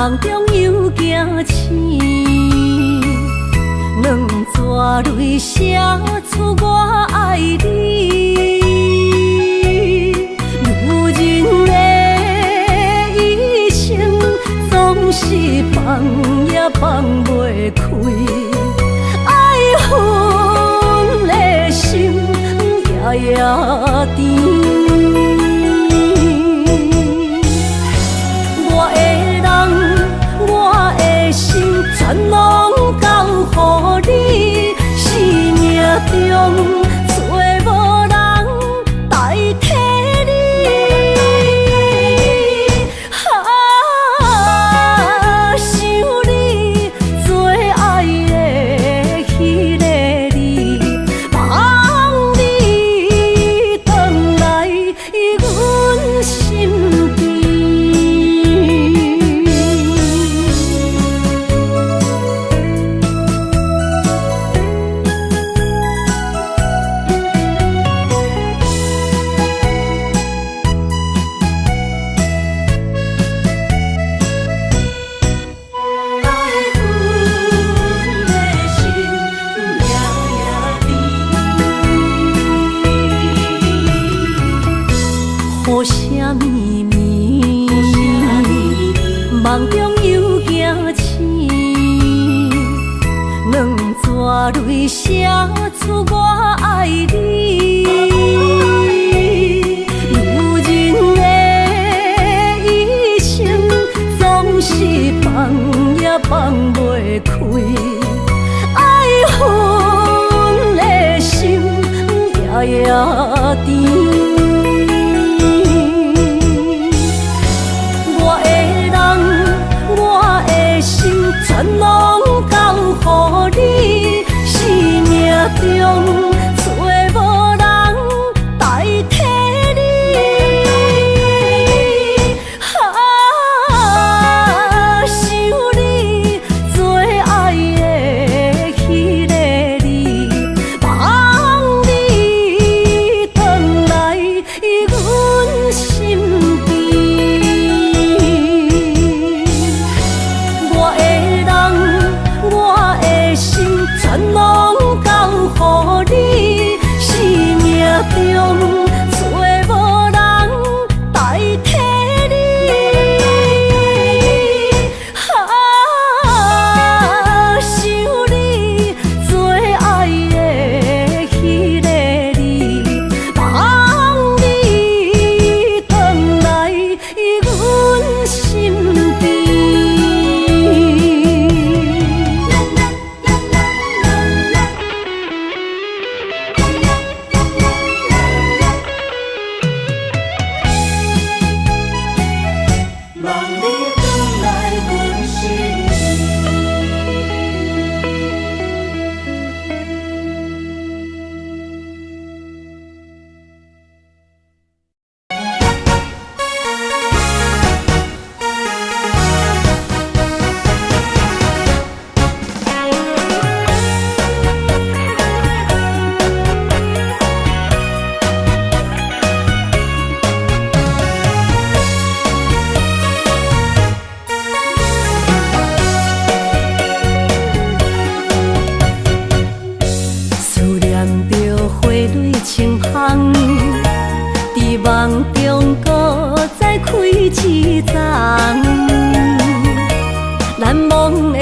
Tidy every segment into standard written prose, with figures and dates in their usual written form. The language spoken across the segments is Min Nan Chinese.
夢中又驚醒，兩逝淚寫出我愛你。女人的一生總是放也放袂開，愛恨的心夜夜甜。我的人，我的心，全攏交予你。生命中找無人代替你。啊，想你最愛的彼个你，望你轉來阮身邊。愛恨的心夜夜甜。雨聲綿綿，夢中又驚醒，兩逝淚寫出我愛你。女人的一生總是放也放袂開，愛恨的心夜夜甜。我的人，我的心，全攏交予你。生命中找無人代替你。啊，想你最愛的彼个你，望你轉來阮身邊。我的人，我的心，全攏交予你。生命中找無人代替你。啊，想你最愛的彼个你，望你轉來阮身邊。望你轉來阮身邊。思念著花蕊清芳，佇夢中閣再開一叢。難忘的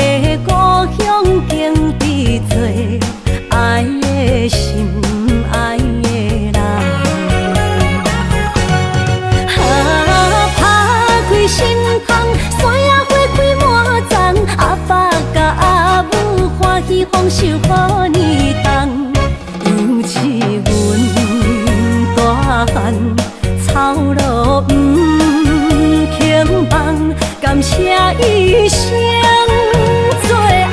故鄉景致多，愛的心，愛的人。啊，拍開心窗，山野花開滿叢，阿爸佮阿母歡喜豐收好年冬。尤其阮大漢，操勞毋肯放，感謝一生做翁。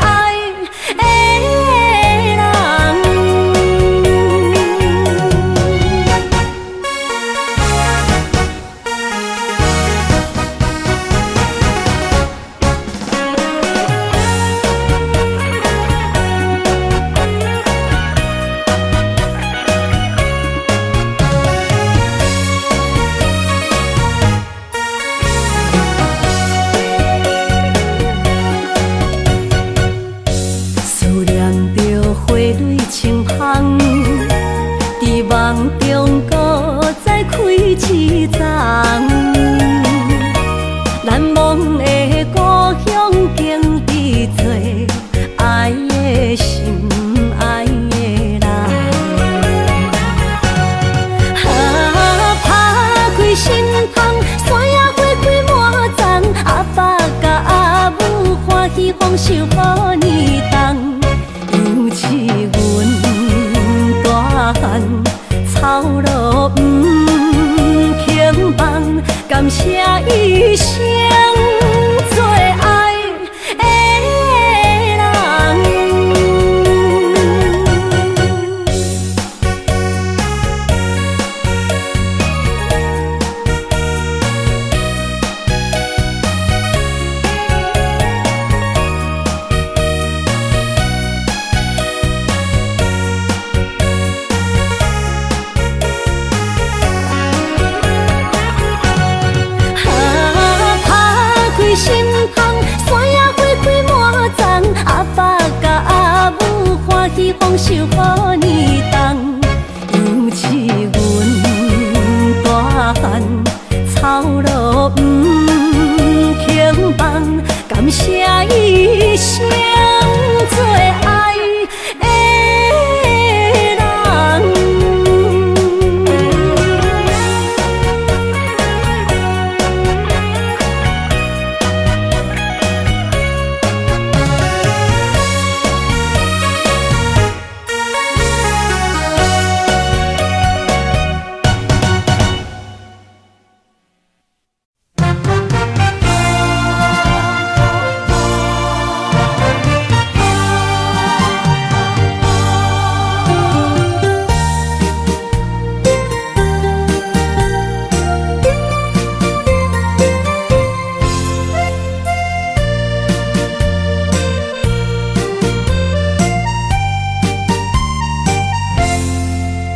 夢中閣再開一層。難忘的故鄉景致做愛的心愛的人。啊，拍開心窗，山野花開滿叢，阿爸佮阿母歡喜豐收予年冬，猶似阮大漢，操勞毋肯放，感謝一生最愛的人。啊，拍開心窗，山野花開滿叢，阿爸佮阿母歡喜豐收予年冬，猶似阮大漢，操勞毋肯放，感謝一生最愛的人。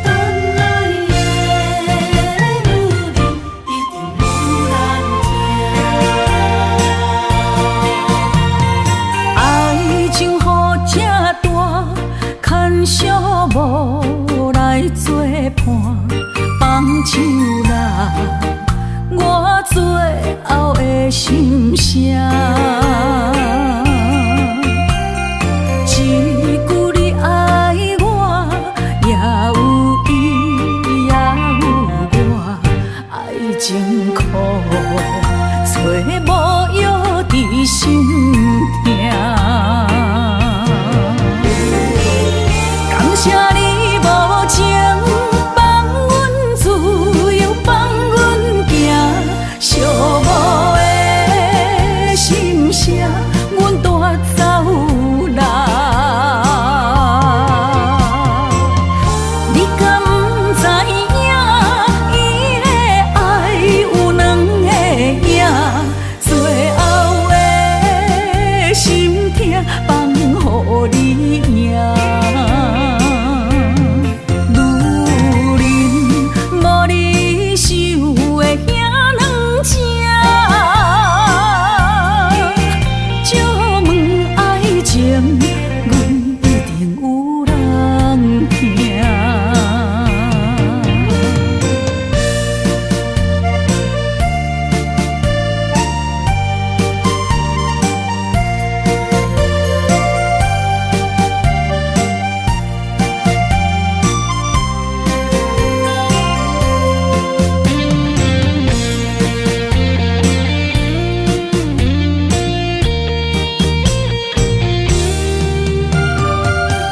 等來的女人一定有人疼。愛情予這大，牽小無來作伴，放手啦，我最後的心聲。一句你愛我，也有伊，也有我，愛情苦，找無藥治心疼。感謝你無情，放阮自由，放阮行，寂寞的心聲，阮帶走啦。你敢知影？伊的愛有兩个影，最後的心疼放予你贏。女人無你想的遐軟情，借問愛情，阮一定有人疼。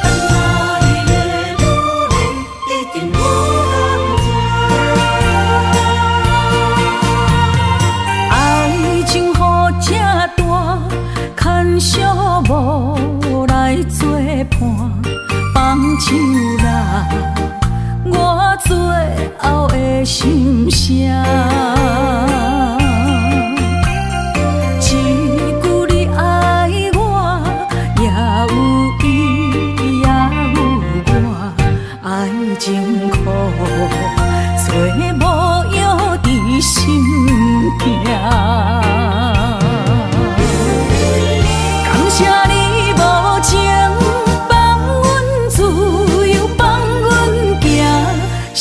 等來的女人一定有人疼。愛情予這大，牽小無來作伴，放手啦，我最後的心聲。一句你愛我，也有伊，也有我，愛情苦，找無藥治心疼。感謝你無情，放阮自由，放阮行，寂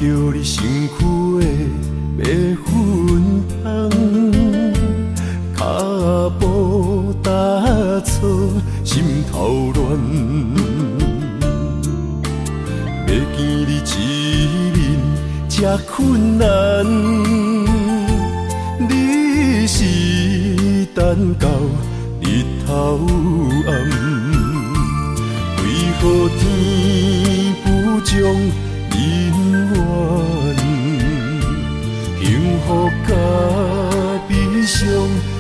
著你身軀的白粉香，跤步踏錯，心頭亂。欲見你一面這困難，你是等到日頭暗，為何天不將姻緣，幸福佮悲傷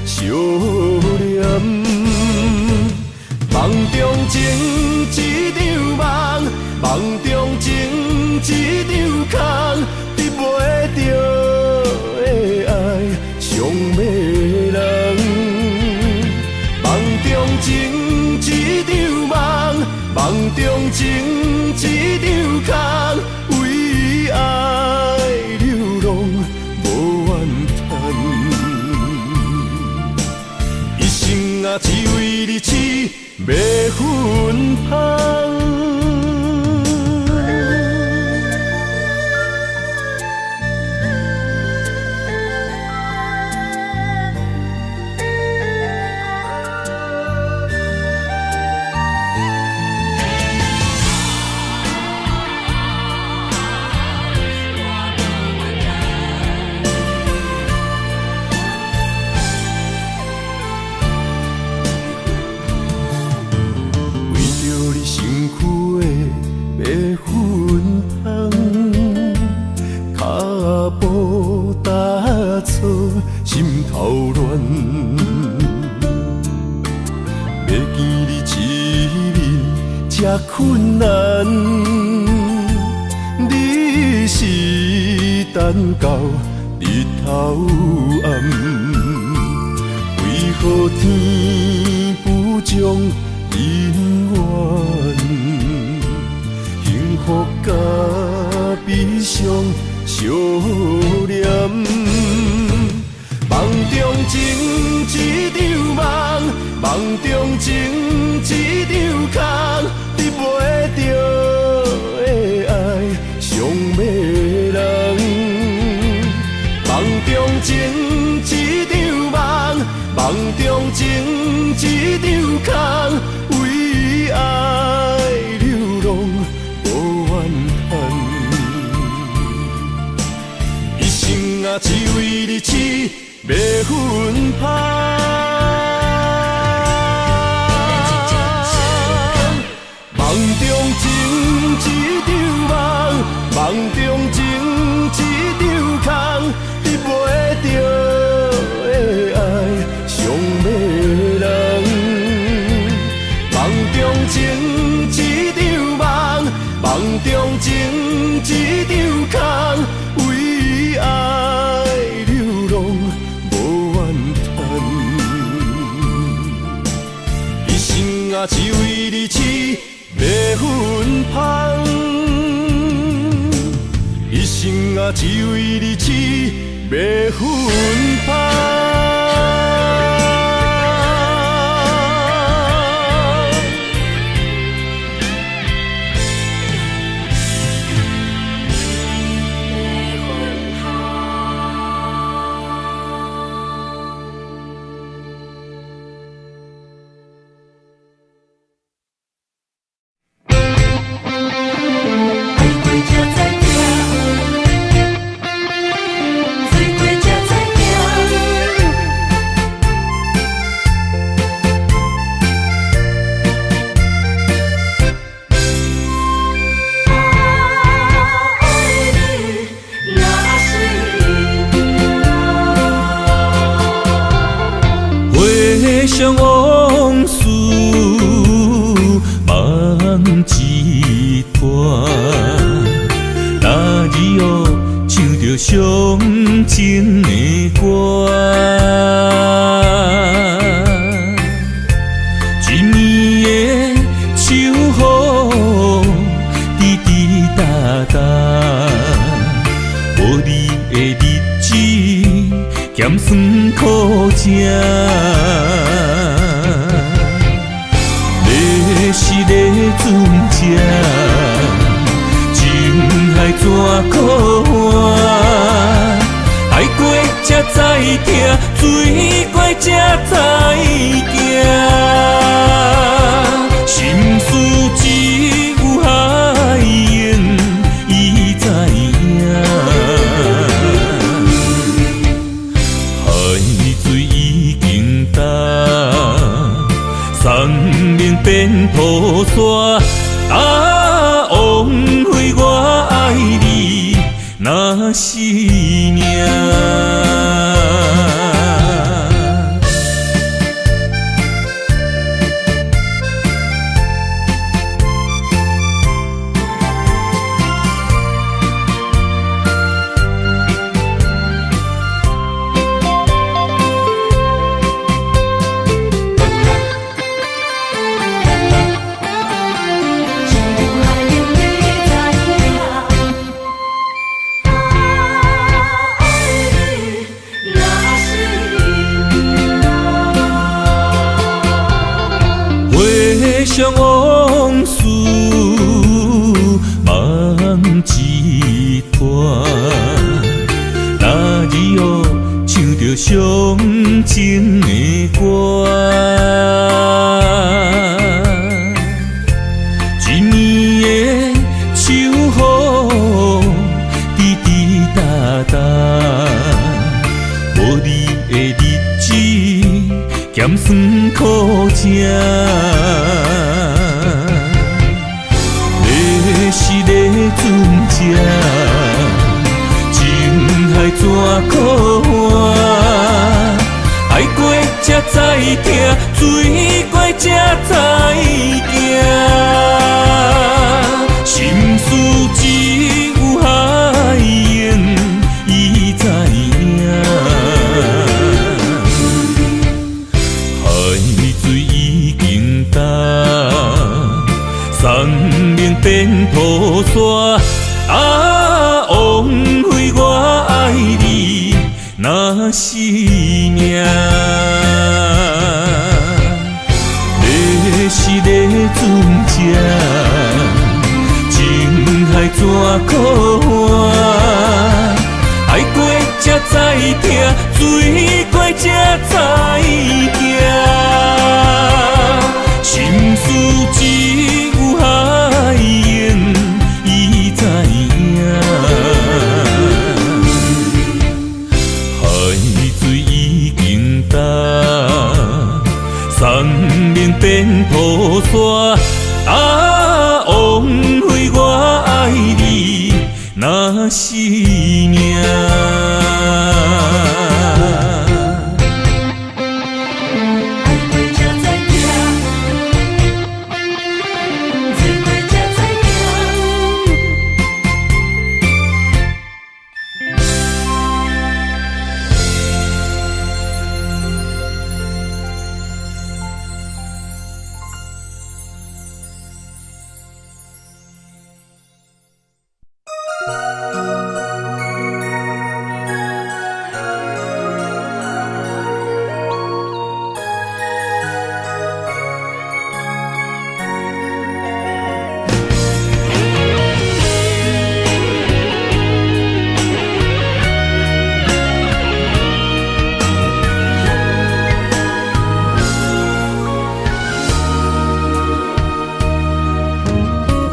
相連。夢中情一場夢，夢中情一場空，得袂著的愛傷迷人。夢中情一場夢，夢中情一場空，為愛流浪無怨嘆。一生啊，只為你痴迷芬芳。為著你身軀的白粉香，跤步踏錯，心頭亂。欲見你一面這困難，你是等到日頭暗，為何天不將姻緣，幸福佮悲傷相連。夢中情一場夢，夢中情一場空，得袂著的愛傷迷人。夢中情一場夢，夢中情一場空，為愛流浪無怨嘆。一生啊，只為你痴迷芬芳。夢中情一場夢，夢中情一場空，得袂著的愛傷迷人。夢中情一場夢，夢中情一場空，為愛流浪無怨嘆。一生啊，只為你痴迷芬芳。一生啊，只為你痴迷芬芳。愛過才知疼，醉過才知疼。啊，愛你若是命。回想往事，梦一段。那日哦，唱著伤情的歌，一暝的秋雨，滴滴答答，无你的日子，咸酸苦食。迷失的船只，情海怎可换？愛過才知疼，水過才知行。心事只有海湧伊知影。海水已經乾，山盟變土沙。啊，枉費我愛你，若是命。回想往事，夢一團。那日哦，唱著傷情的歌，一暝的秋雨，滴滴答答，無你的日子，鹹酸苦汫。你是咧船只，情海怎可换？愛過才知疼，水過才知行。心事只有海湧伊知影。海水已經乾，山盟變土沙。啊，枉費我愛你，若是命。你是咧船只，情海怎可换？愛過才知疼，水過才知行。心事只有海湧伊知影。海水已經乾，山盟變土沙。啊，枉費我愛你，若是命。愛過才知疼，水過才知行。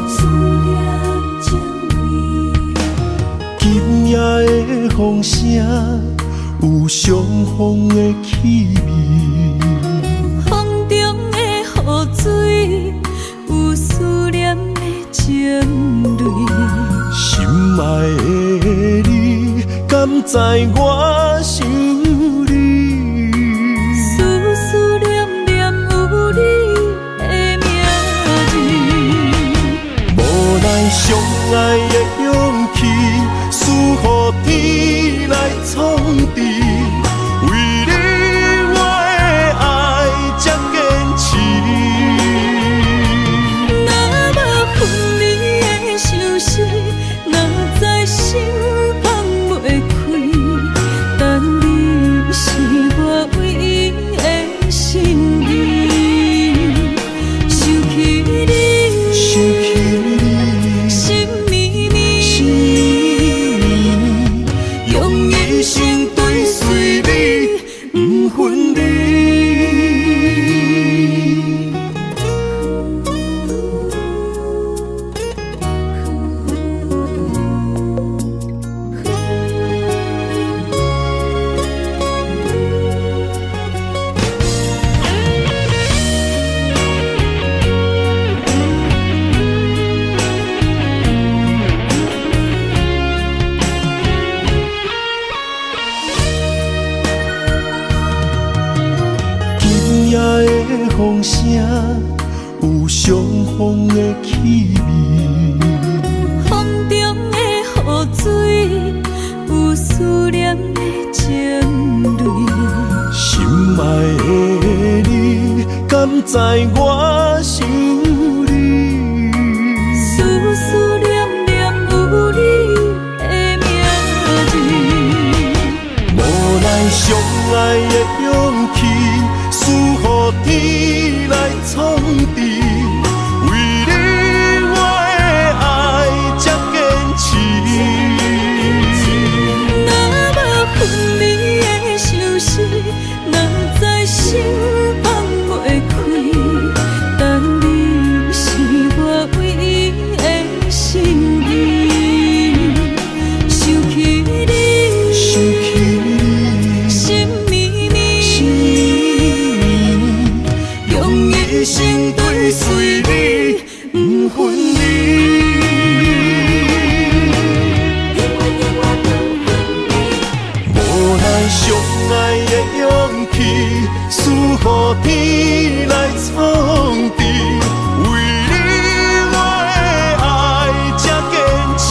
思念情味。今夜的風聲有傷風的氣味，風中的雨水有思念的情淚。心愛的你，敢知我想你？思思念念有你的名字。無奈相愛的勇氣，輸予天來創治。為你我的愛這堅持。若無分離的相思，哪知心放袂開。但你是我唯一的心意。想起你，想起你，心绵绵，心绵。有相逢的氣味。風中的雨水，有思念的情淚。心愛的你，敢知我想你？思思念念有你的名字。無奈相愛的勇氣，輸予天來創治。為你我的愛才堅持。若無分離的相思，哪知心放袂開。但你是我唯一的心意。想起你，想起你，心绵绵，心绵绵，用一生追隨你，不分離。無奈相愛的勇氣，輸予天來創治。為你我的愛才堅持。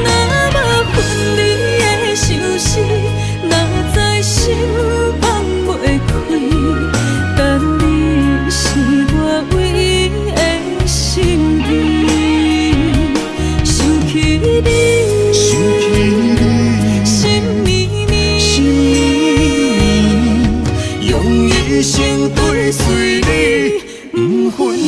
若無分離的相思，哪知心放袂開。但你是我唯一的心意。想起你，想起你，心绵绵，心绵绵，用一生追隨你，不分離。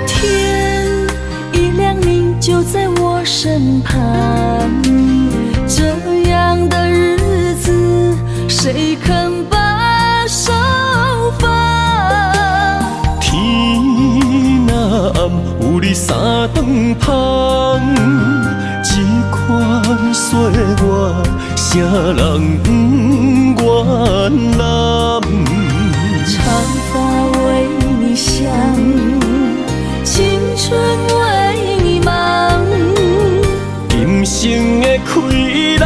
天一亮，你就在我身旁。這樣的日子，誰肯把手放？天若暗，有你三頓芳，這款歲月，啥人不願攬？長髮為你想，青春為你忙。今生的快樂，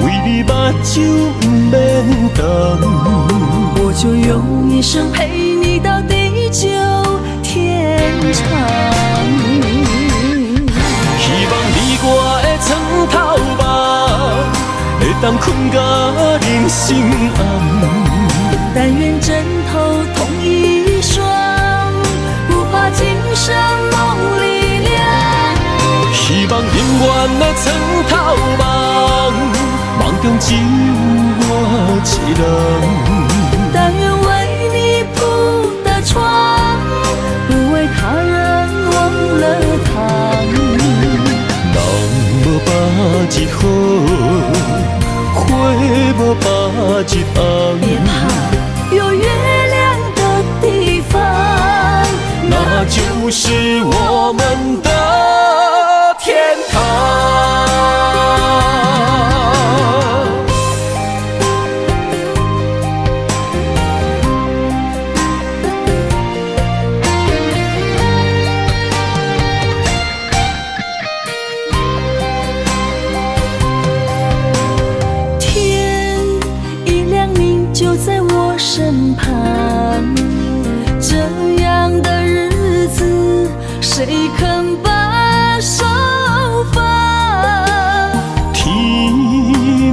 為你目睭不免澹。我就用一生陪你到地久天長。希望你我的床頭夢，會當睏到人生暗。但願枕頭同一雙，不怕今生夢裡涼。希望永遠的床頭夢，夢中只有我一人。但願為你鋪的床，不為他人忘了躺。人無百日好，花無百日紅。別怕，有月亮的地方，那就是我們的天堂。天一亮，你就在我身旁。這樣的日子，誰肯把手放？天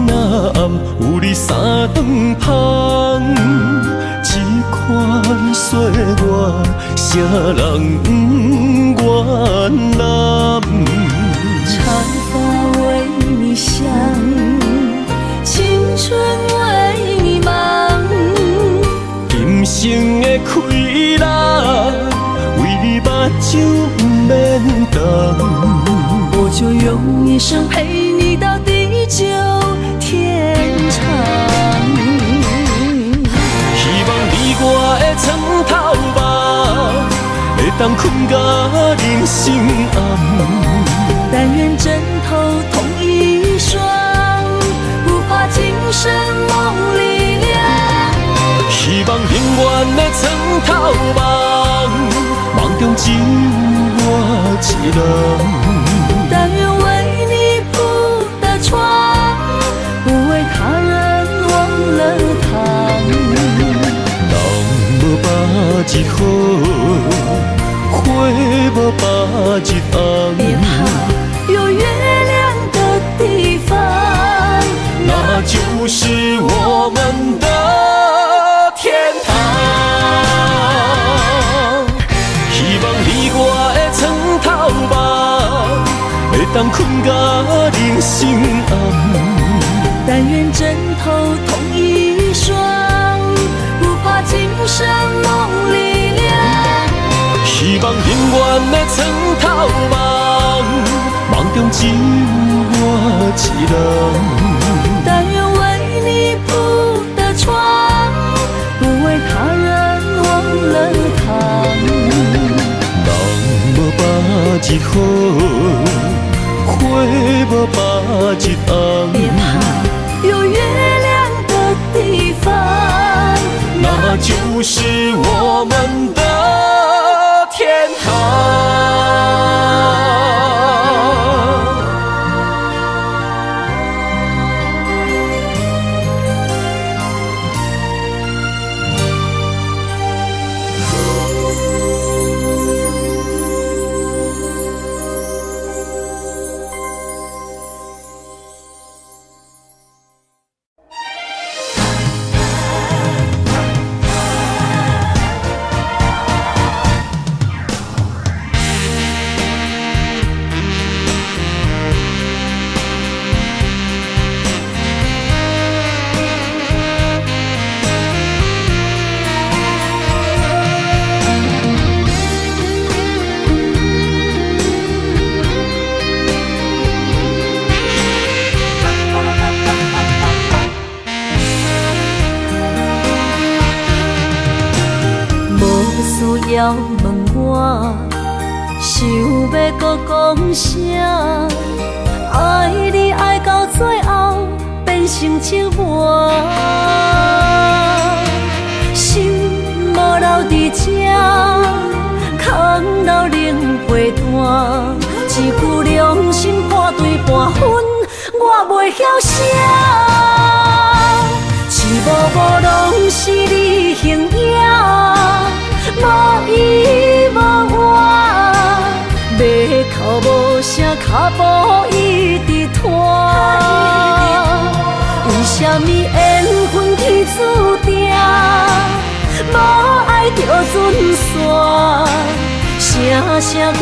若暗，有你三頓芳，這款歲月，啥啥人不原谅？长发为你想，青春为你忙。今生的快乐，为你目睭毋免瞪。我就用一生陪你到地久天長。希望你我的床頭夢，會當睏到人生暗。但願枕頭同一雙，不怕今生夢裡涼。希望永遠的床頭夢，夢中只有我一人。但願為你鋪的床，不為他人忘了躺。人無百日好，花無百日紅。別怕，有月亮的地方，那就是我們的天堂。希望你我的床頭夢，會當睏到人生暗。但願枕頭同一雙，不怕今生夢裡涼。希望永遠的床頭夢，夢中只有我一人。但願為你鋪的床，不為他人忘了躺。人無百日好，花無百日紅。別怕，有月亮的地方，那就是我們的天堂。要問我，想欲閣講啥？愛你愛到最後變成折磨，心無留佇這，空留冷被單，一句良心破碎半分，我袂曉寫。一幕幕攏是你形影。無依無倚，欲哭無聲，跤步一直拖。為啥物緣分天注定，無愛就準散？聲聲句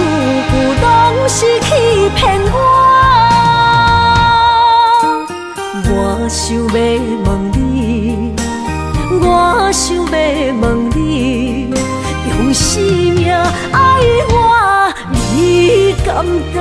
句攏是欺騙我。我想欲問你，我想欲問你。用生命愛我，你敢當？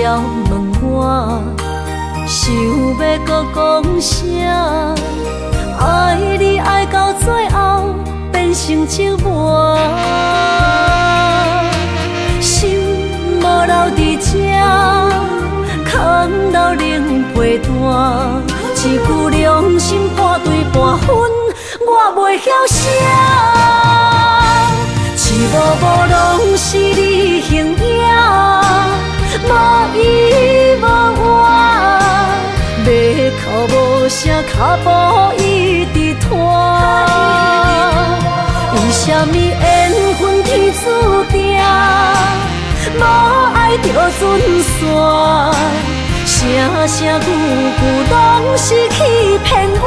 要問我，想欲閣講啥？愛你愛到最後變成折磨，心無留佇這，空留冷被單，一句良心破碎半分，我袂曉寫。一幕幕幕攏是你形影，無依無我，欲哭無聲，跤步一直拖。為啥物緣分天注定，無愛就準散？聲聲句句攏是欺騙我。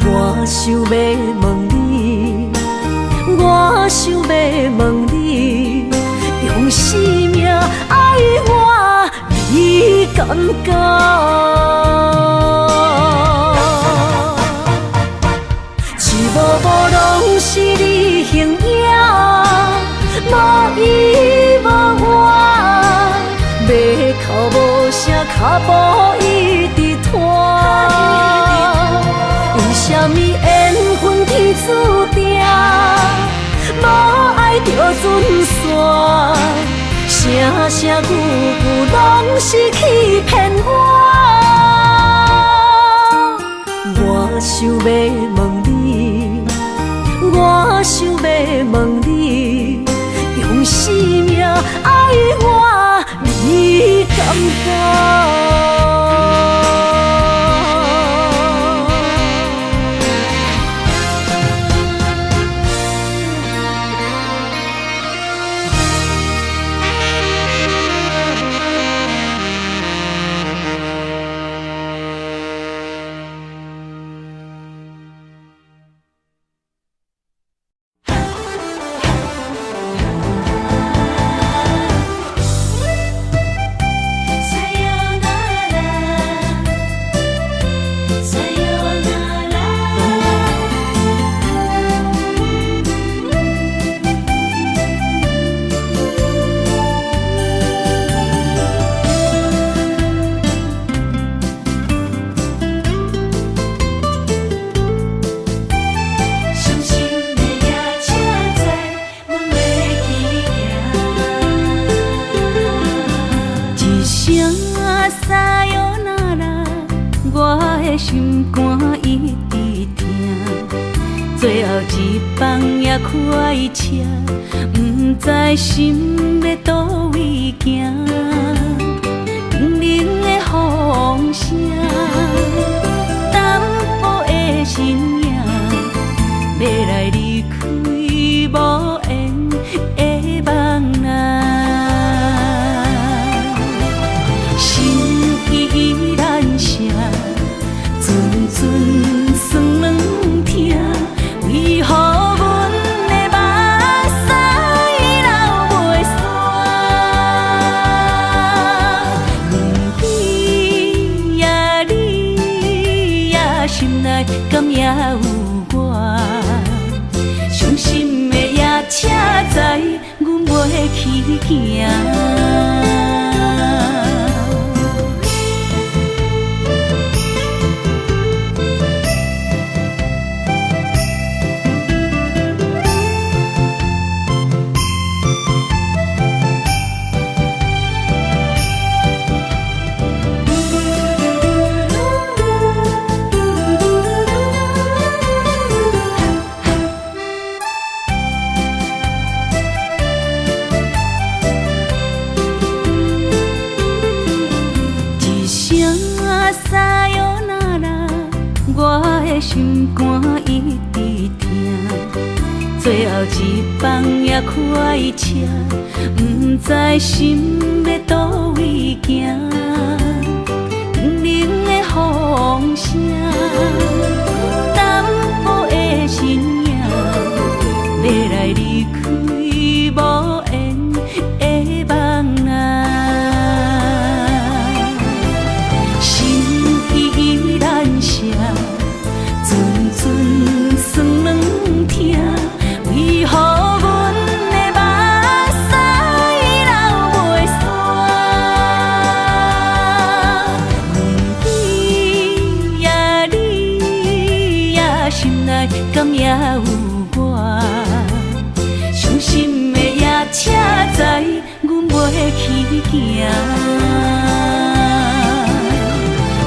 我想欲問你，我想欲問你，用生命愛我，你敢敢？一幕幕攏是你形影，無依無我，欲哭無聲，跤步一直拖。為啥物緣分天注定，無愛就準散？聲聲句句攏是欺騙我。我想欲問你，我想欲問你，用生命愛我，你敢敢？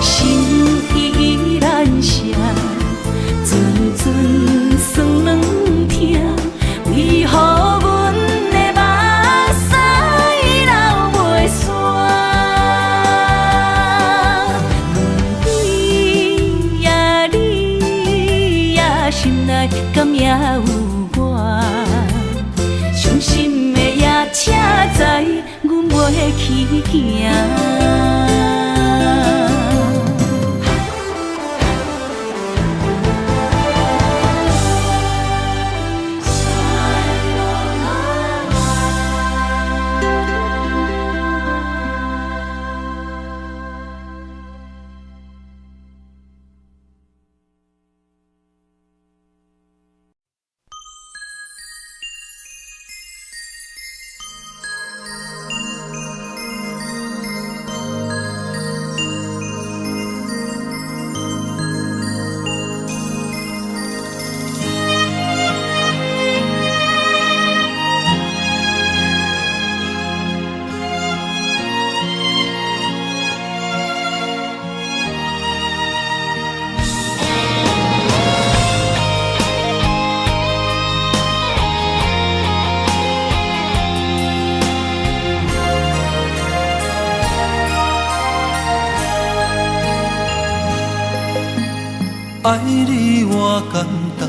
心意難捨，陣陣酸軟疼。去行。爱你我简单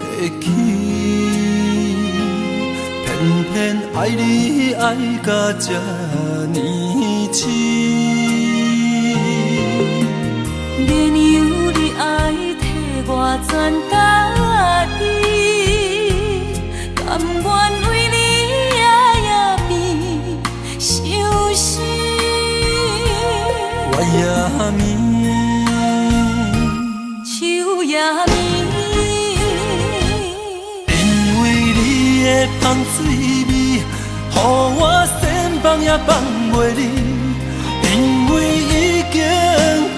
会起，偏偏爱你爱甲这呢痴。免由你爱替我全家己，甘愿为你夜夜变相思。月也暝。树也暝，因为你的香水味，予我想放也放袂离。因为已经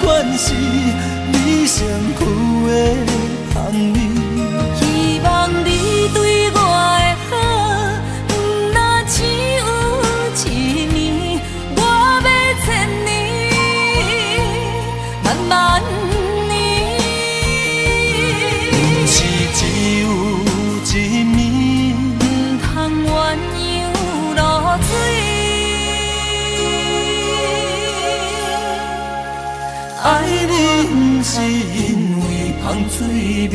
惯是你身躯的香味。希望你对我的好，毋若只有一暝，我欲千年，万万年。毋是只有一暝，毋通鸳鸯落水。爱你毋是因为香水味。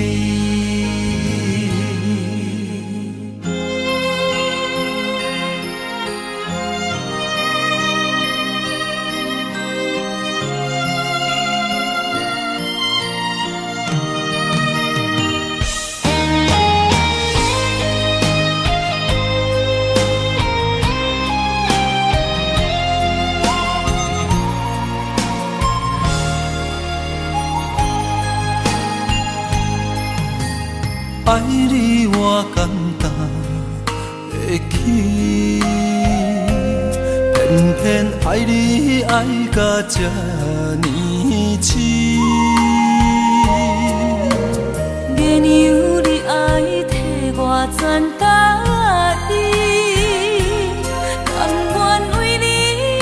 爱你我简单会起，偏偏爱你爱甲这呢痴。免由你爱替我全家己，甘愿为你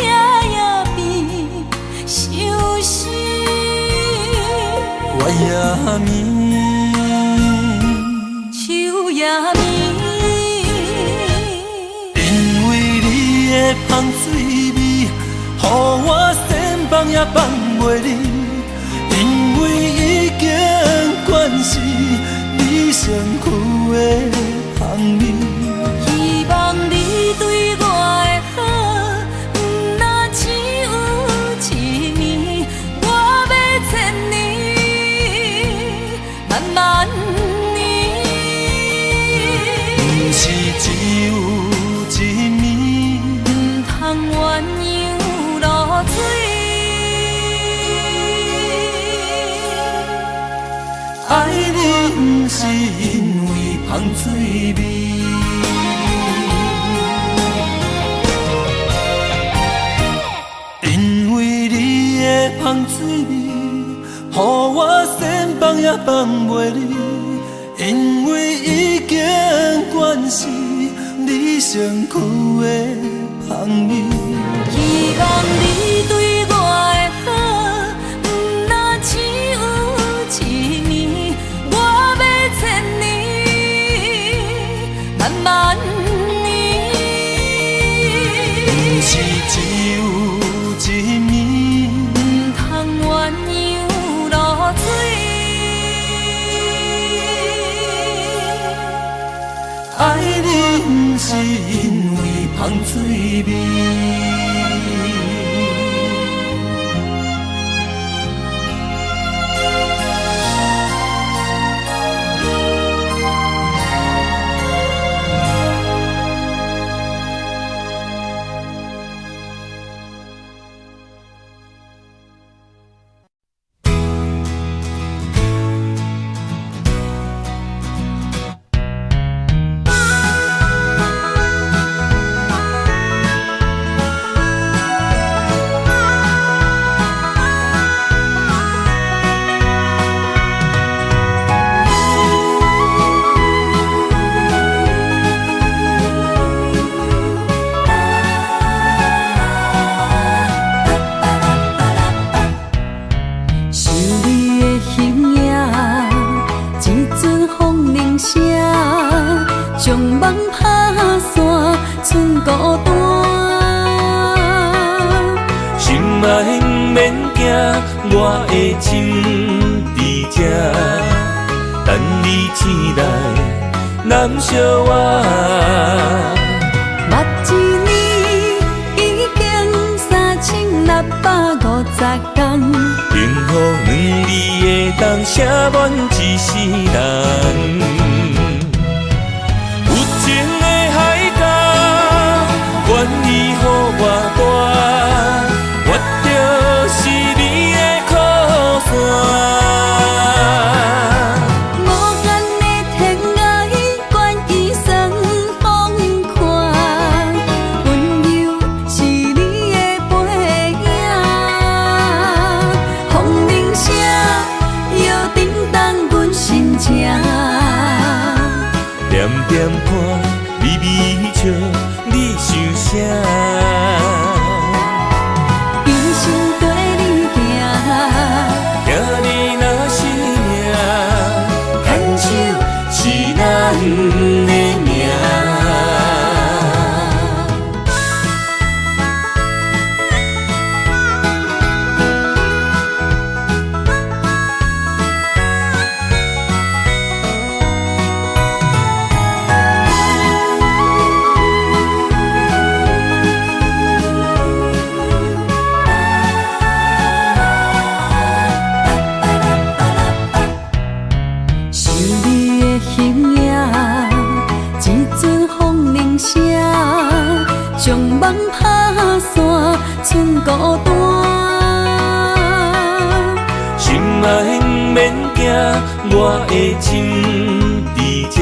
夜夜变相思。月也暝。树也暝，因为你的香水味，予我想放也放袂离。因为已经惯是你身躯的香味。希望你对我的好，毋若只有一暝，我欲千年，万万年。毋是只有一暝，毋通鸳鸯落水。爱你毋是因为香水味。因为你的香水味，予我想放也放袂离。因为已经惯是你身躯的香味。希望你对我的好，毋若只有一暝，我欲千年，万万年。毋是只有一暝，毋通鸳鸯落水。爱你毋是因為芳水味。想你的形影，一阵风铃声，将梦拍散，剩孤单。心爱免惊，我的情伫这，等你醒来，揽惜我。目一年已經3650天，幸福兩字會當寫滿一世人。有情的海角，願意予我帶，我就是你的靠山。無限的天涯，願意算放寬，溫柔是你的背影。風鈴聲又震動阮心情，點點看，微微笑，你想啥？一生綴你行，聽你若是命，牽手是咱的命。想你的形影，一阵風鈴聲，將夢拍散，剩孤單。心愛免驚，我的情佇這，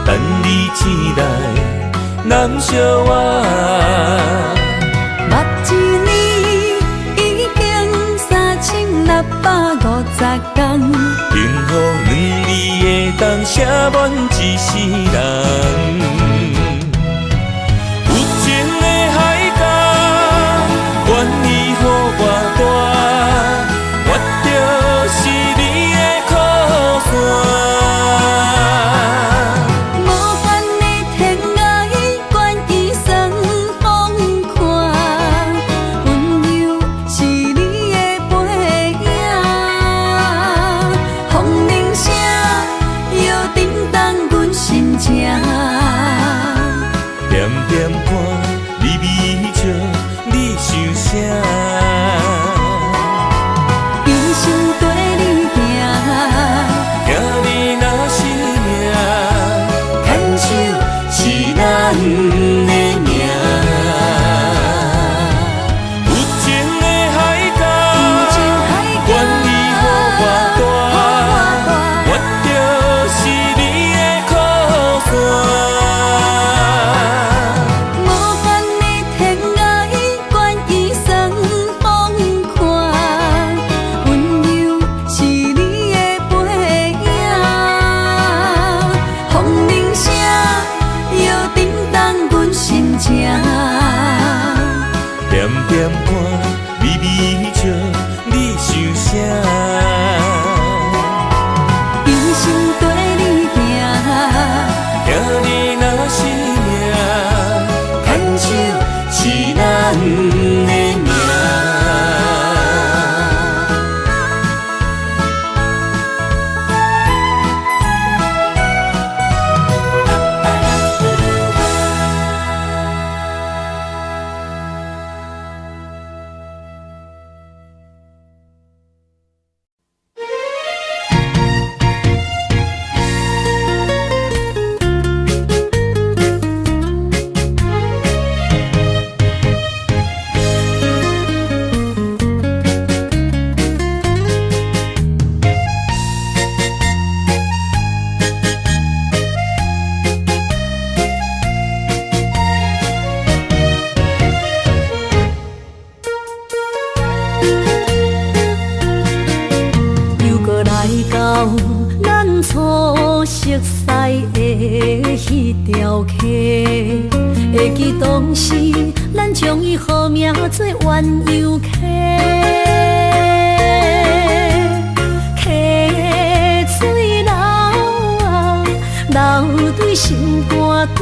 等你醒來，攬惜我。目一年已經3650天，幸福兩字會當寫滿一世人。有情的海角，願意予我帶，我就是你的靠山。無限的天涯，願意算放寬，溫柔是你的背影。風鈴聲又震動阮心情。彼條溪，會記當時咱將伊號名做鴛鴦溪。溪水流啊，流對心肝底，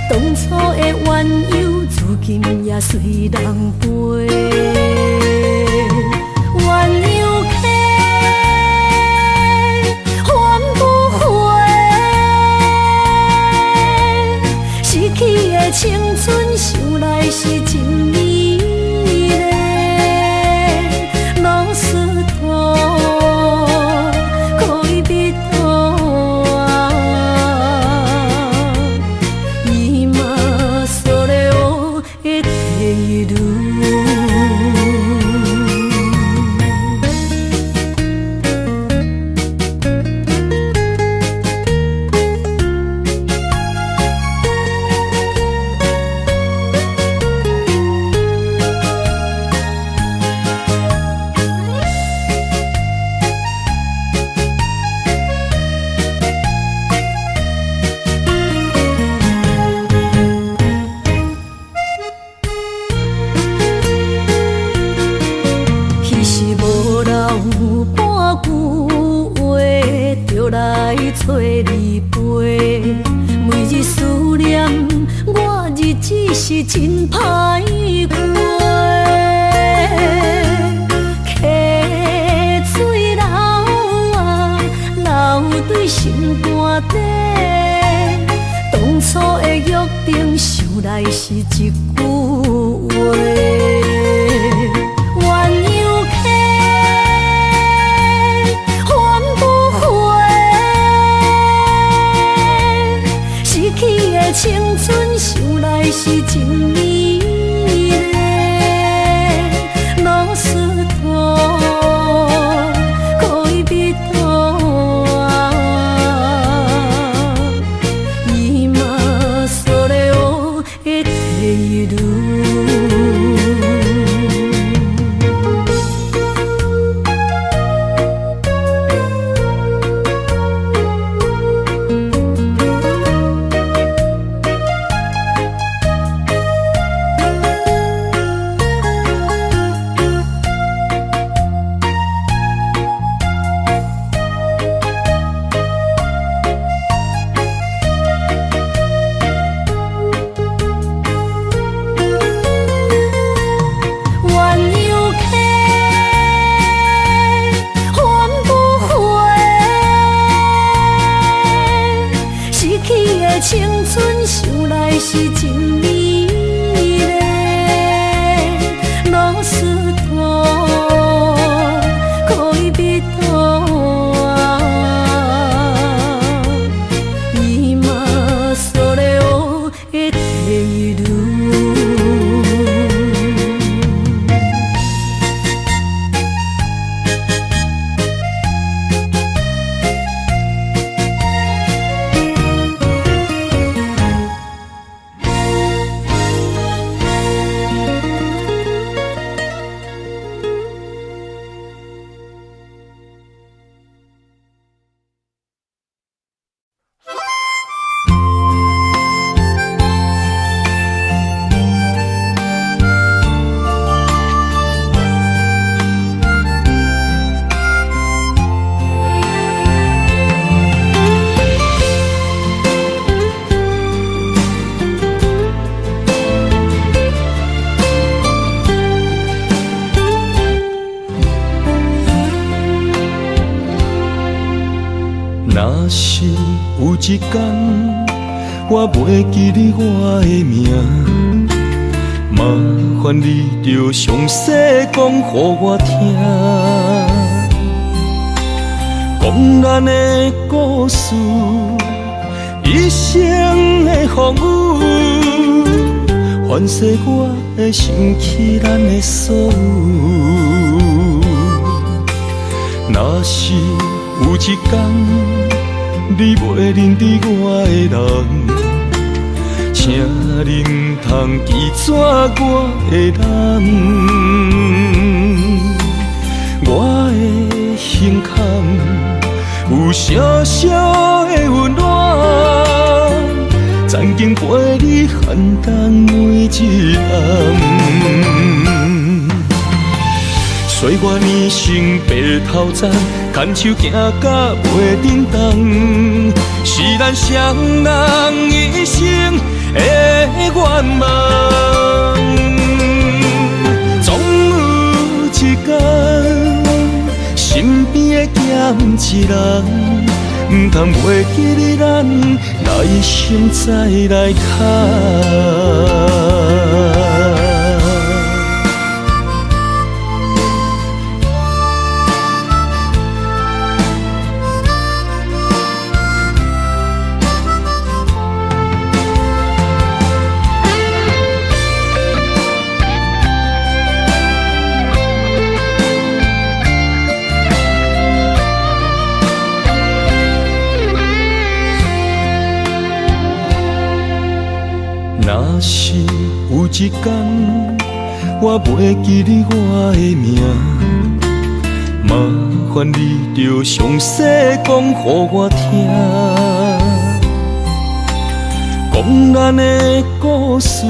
當初的鴛鴦，如今也隨人飛。鴛鴦溪，還不回，失去的青春，想來是真美麗。ロスト戀人啊，今それを得ている。彼時無人有半句話，就來揣你陪。每日思念，我日子是真歹過。溪水流啊，流對心肝底，當初的約定，想來是一句話。鴛鴦溪，還不回，失去的青春，想來是真美麗。ロスト戀人啊，今それを得ている。鴛鴦溪，還不回，失去的青春，想來是真美麗。ロスト戀人啊，今それを得ている。若是有一天，我袂記得我的名，麻煩你著詳細講予我聽，講咱的故事，一生的風雨，凡世我會想起咱的所有。若是有一天，你袂認得我的人，請你毋通拒絕我的人。我的胸坎有小小的溫暖，月年生白头鬃，牵手行甲袂振动，是咱双人一生的愿望。总有一天，身边会减一人，毋通袂记得咱来生再来牵。若是有一天，我袂记得我的名，麻烦你著详细讲予我听，讲咱的故事，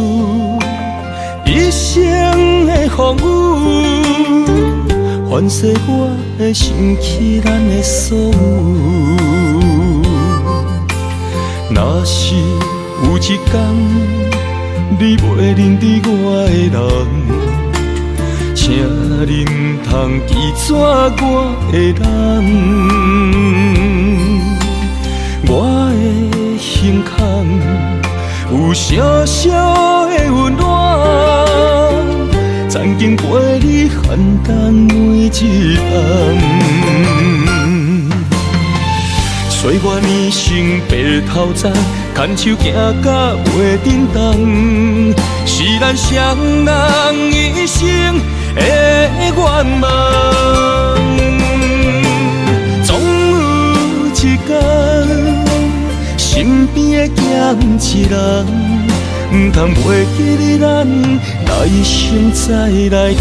一生的风雨，凡世我会想起咱的所有。若是有一天，你袂认得我的人，请恁通记住我的人。我的胸坎有小小的温暖，曾经陪你寒冬每一暗。岁月年生白头鬃，牵手行甲袂振动，是咱双人一生的愿望。总有一天，身边会减一人，毋通袂记得咱来生再来牵。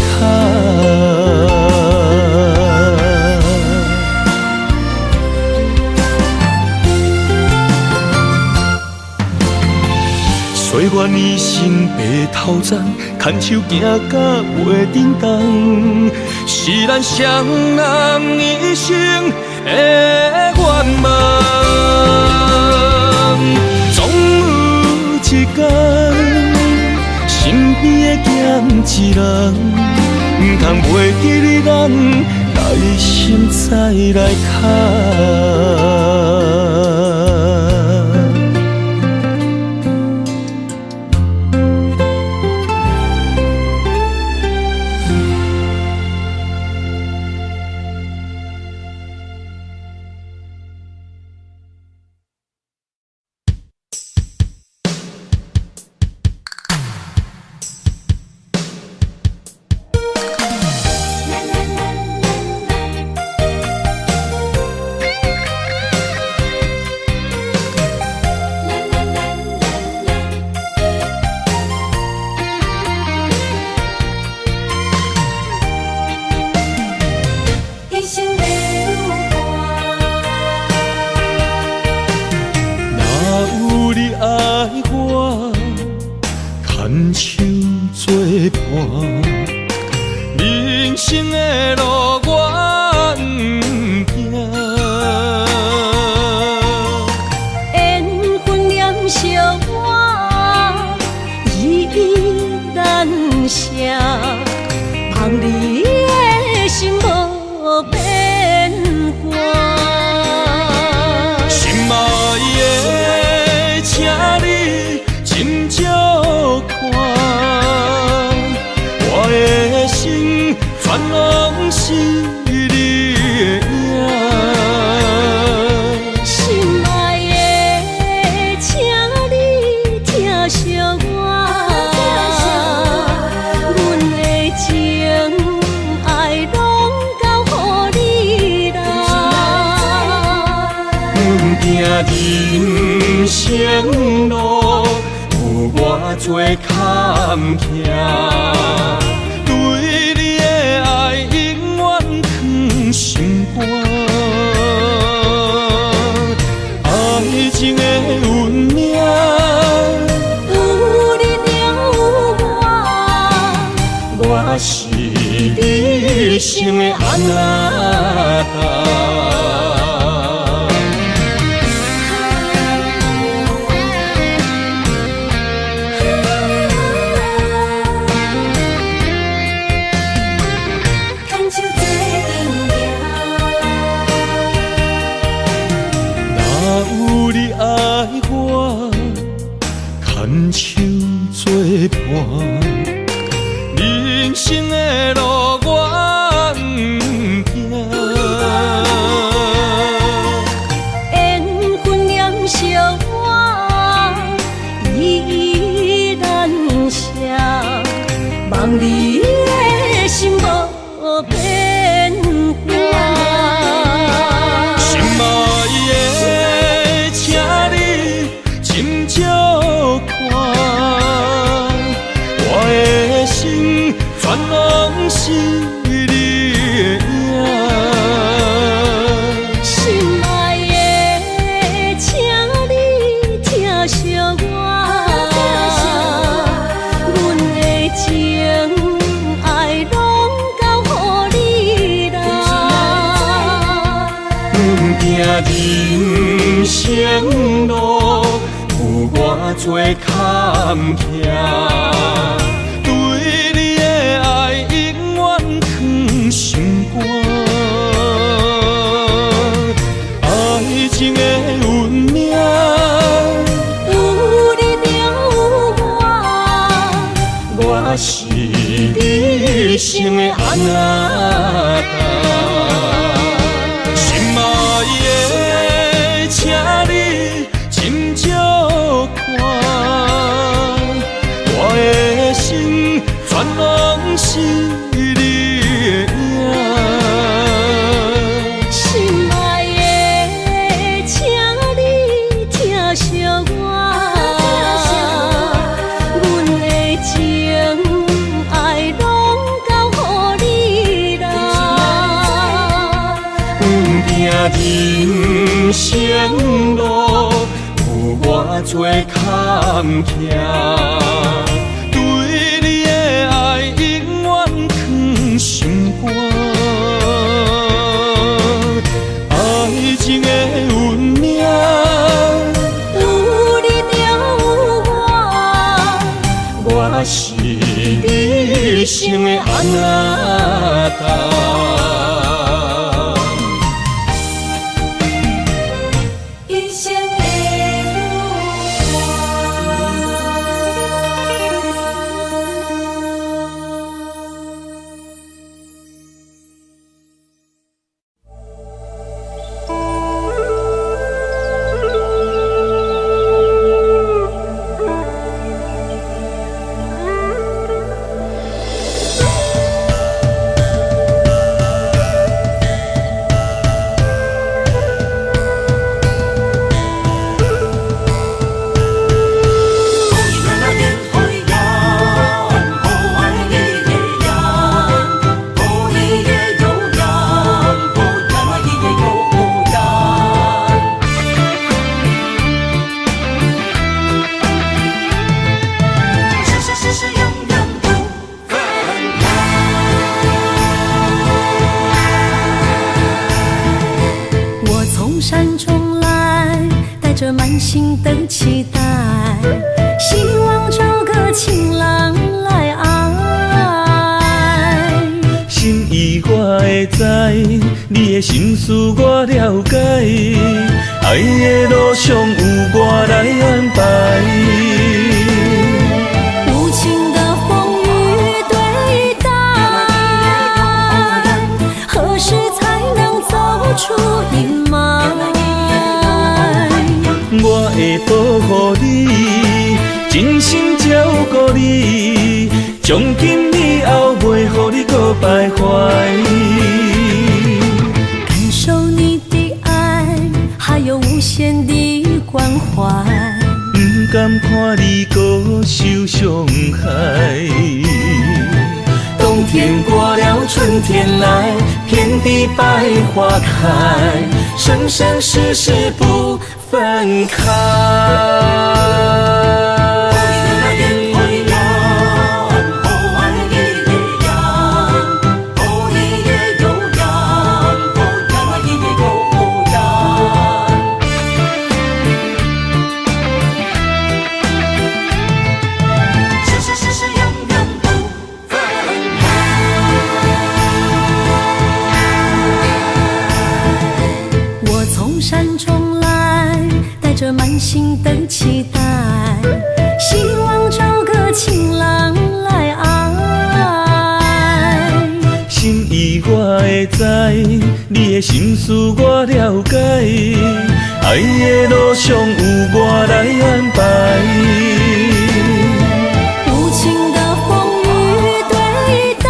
岁月年生白头鬃，牵手行甲袂振动，是咱双人一生的愿望。总有一天，身边会减一人，毋通袂记得咱来生再来牵。人生的路我毋惊，缘分念相我，依依难舍，望你的心无变卦。心爱的，请你斟酌看，我的心全拢是你的影。心爱的，请你疼惜我，阮的情爱拢交予你啦。阮行人生路，有偌济坎坷。对你的爱永远藏心肝，爱情的运命，有你就有我，我是你。生的阿那達。牽手做陣行。若有你愛我，牽手做伴，人生的路我毋驚。緣分念相我，依依難捨，望你的心無變化。心愛的，請你斟酌看，我的心全攏是你的影。心愛的，請你疼惜我，阮的情愛攏交予你啦。毋驚人生路有偌濟坎坷，對你的愛永遠藏心肝。愛情的運命，有你就有我，我是你一生的阿那達。心愛的，請你斟酌看，我的心全攏是你的影。心愛的，請你疼惜我，阮的情愛攏交予你啦。毋驚人生路有偌濟坎坷，對你的愛永遠藏心肝。愛情的運命，有你就有我，我是你一生的阿那達。一生的有我。我從山中來，帶著滿心的期待，希望找個情郎來愛。心意我會知，你的心思我了解，愛的路上有我來安排。無情的風雨對待，何時才能走出陰霾？我會保護你，真心照顧你，從今以後袂予你閣徘徊。感受你的愛，還有無限的關懷。毋甘看你閣受傷害。冬天過了，春天來，遍地百花開，生生世世不分開。着滿心的期待，希望找個情郎來愛。心意我會知，你的心思我了解，愛的路上有我來安排。無情的風雨對待，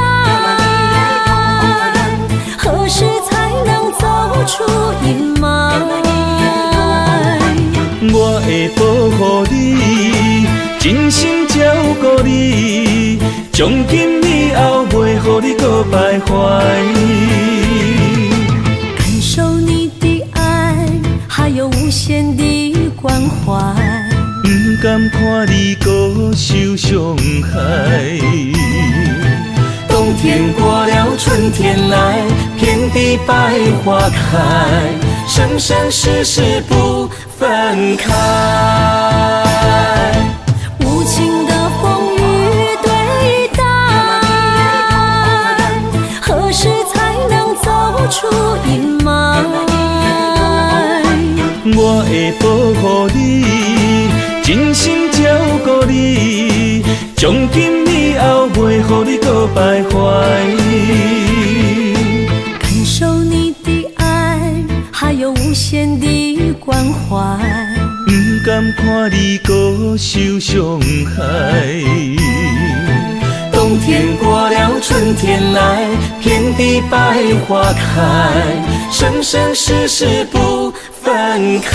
何時才能走出陰霾？我會保護你，真心照顧你，從今以後袂予你閣徘徊。感受你的愛，還有無限的關懷。毋甘看你閣受傷害。冬天過了，春天來，遍地百花開，生生世世不分開。無情的風雨對待，何時才能走出陰霾？我會保護你，真心照顧你，從今以後袂予你閣徘徊。感受你的愛，還有無限的關懷。毋甘看你閣受傷害。冬天過了，春天來，遍地百花開，生生世世不分開。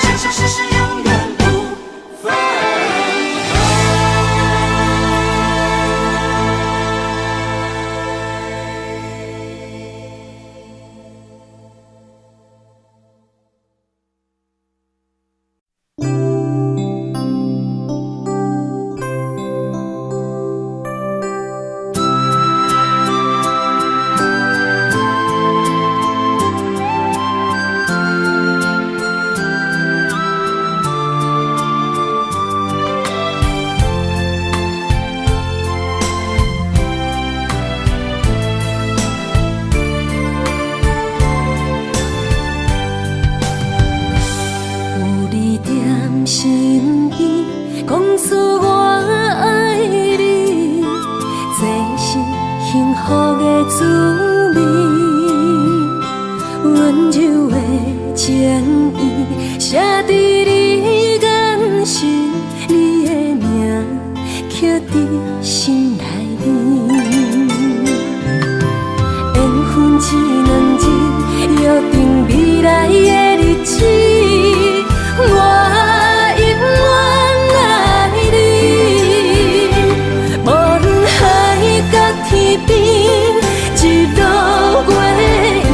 生生世世永遠不分開。有你踮身邊，講出我愛你，這是幸福的滋味。溫柔的情意，寫佇你眼神，你的名刻佇心內面。緣分這兩字，約定未來的日子。我永遠愛你，無論海角天邊，日落月圓，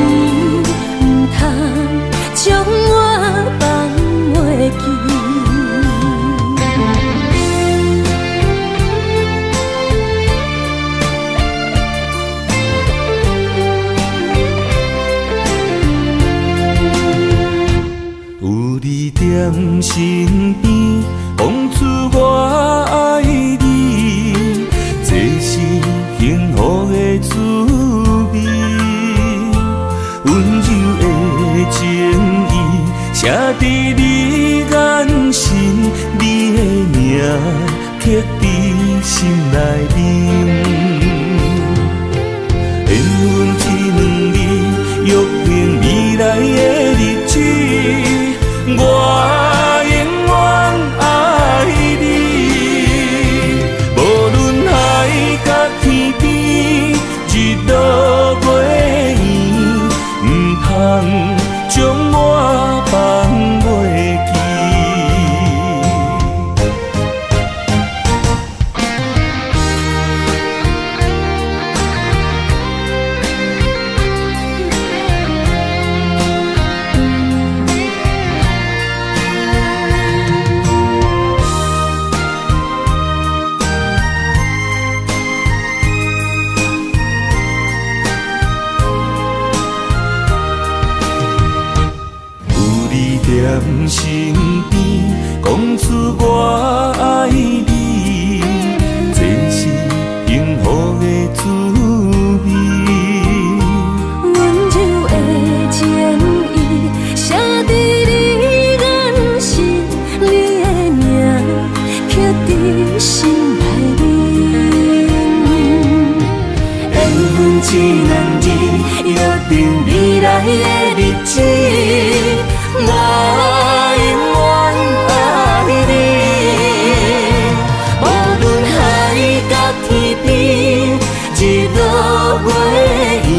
毋通將我放袂記。有你踮身邊，講出我愛你，這是幸福的滋味。溫柔的情意，寫佇你眼神，你的名刻佇心內面。緣分這兩字，約定未來的日子，我永遠愛你。無論海角天邊，日落月圓，毋通將我放袂記。这两日约定未来的日子，我永远爱你。无论海角天边，日落月圆，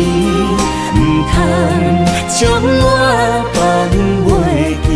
毋通将我放袂记。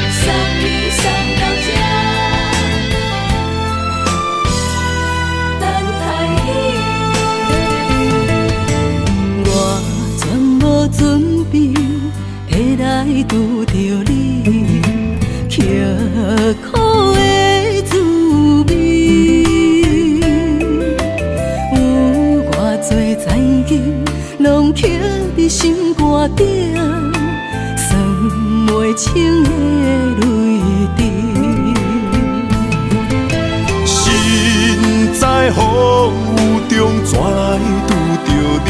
送你送到这，等待你。我全无准备会来拄著你，刻苦的滋味，有偌济残忍，拢刻伫心肝顶。算袂清的泪滴。身在风雨中，怎来拄著你？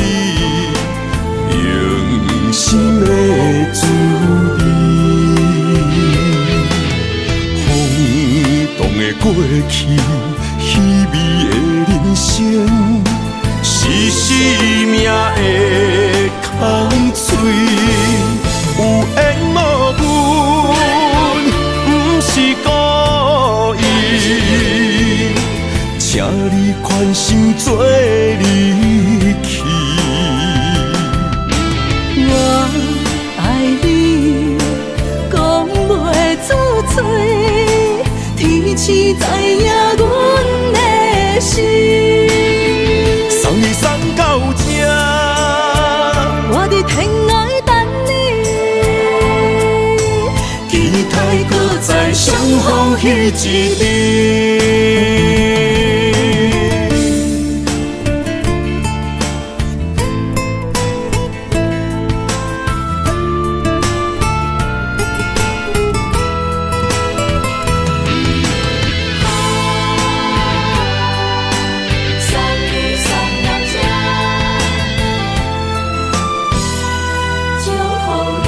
用心的滋味。风动的过去，稀微的人生，是生命的空嘴。有缘无分，不是故意，请你宽心做离去。我爱你，讲袂出嘴，天时知影阮的心。送你送到这，我伫天涯等你。期待阁再相逢彼一日。送你送到这，祝福你。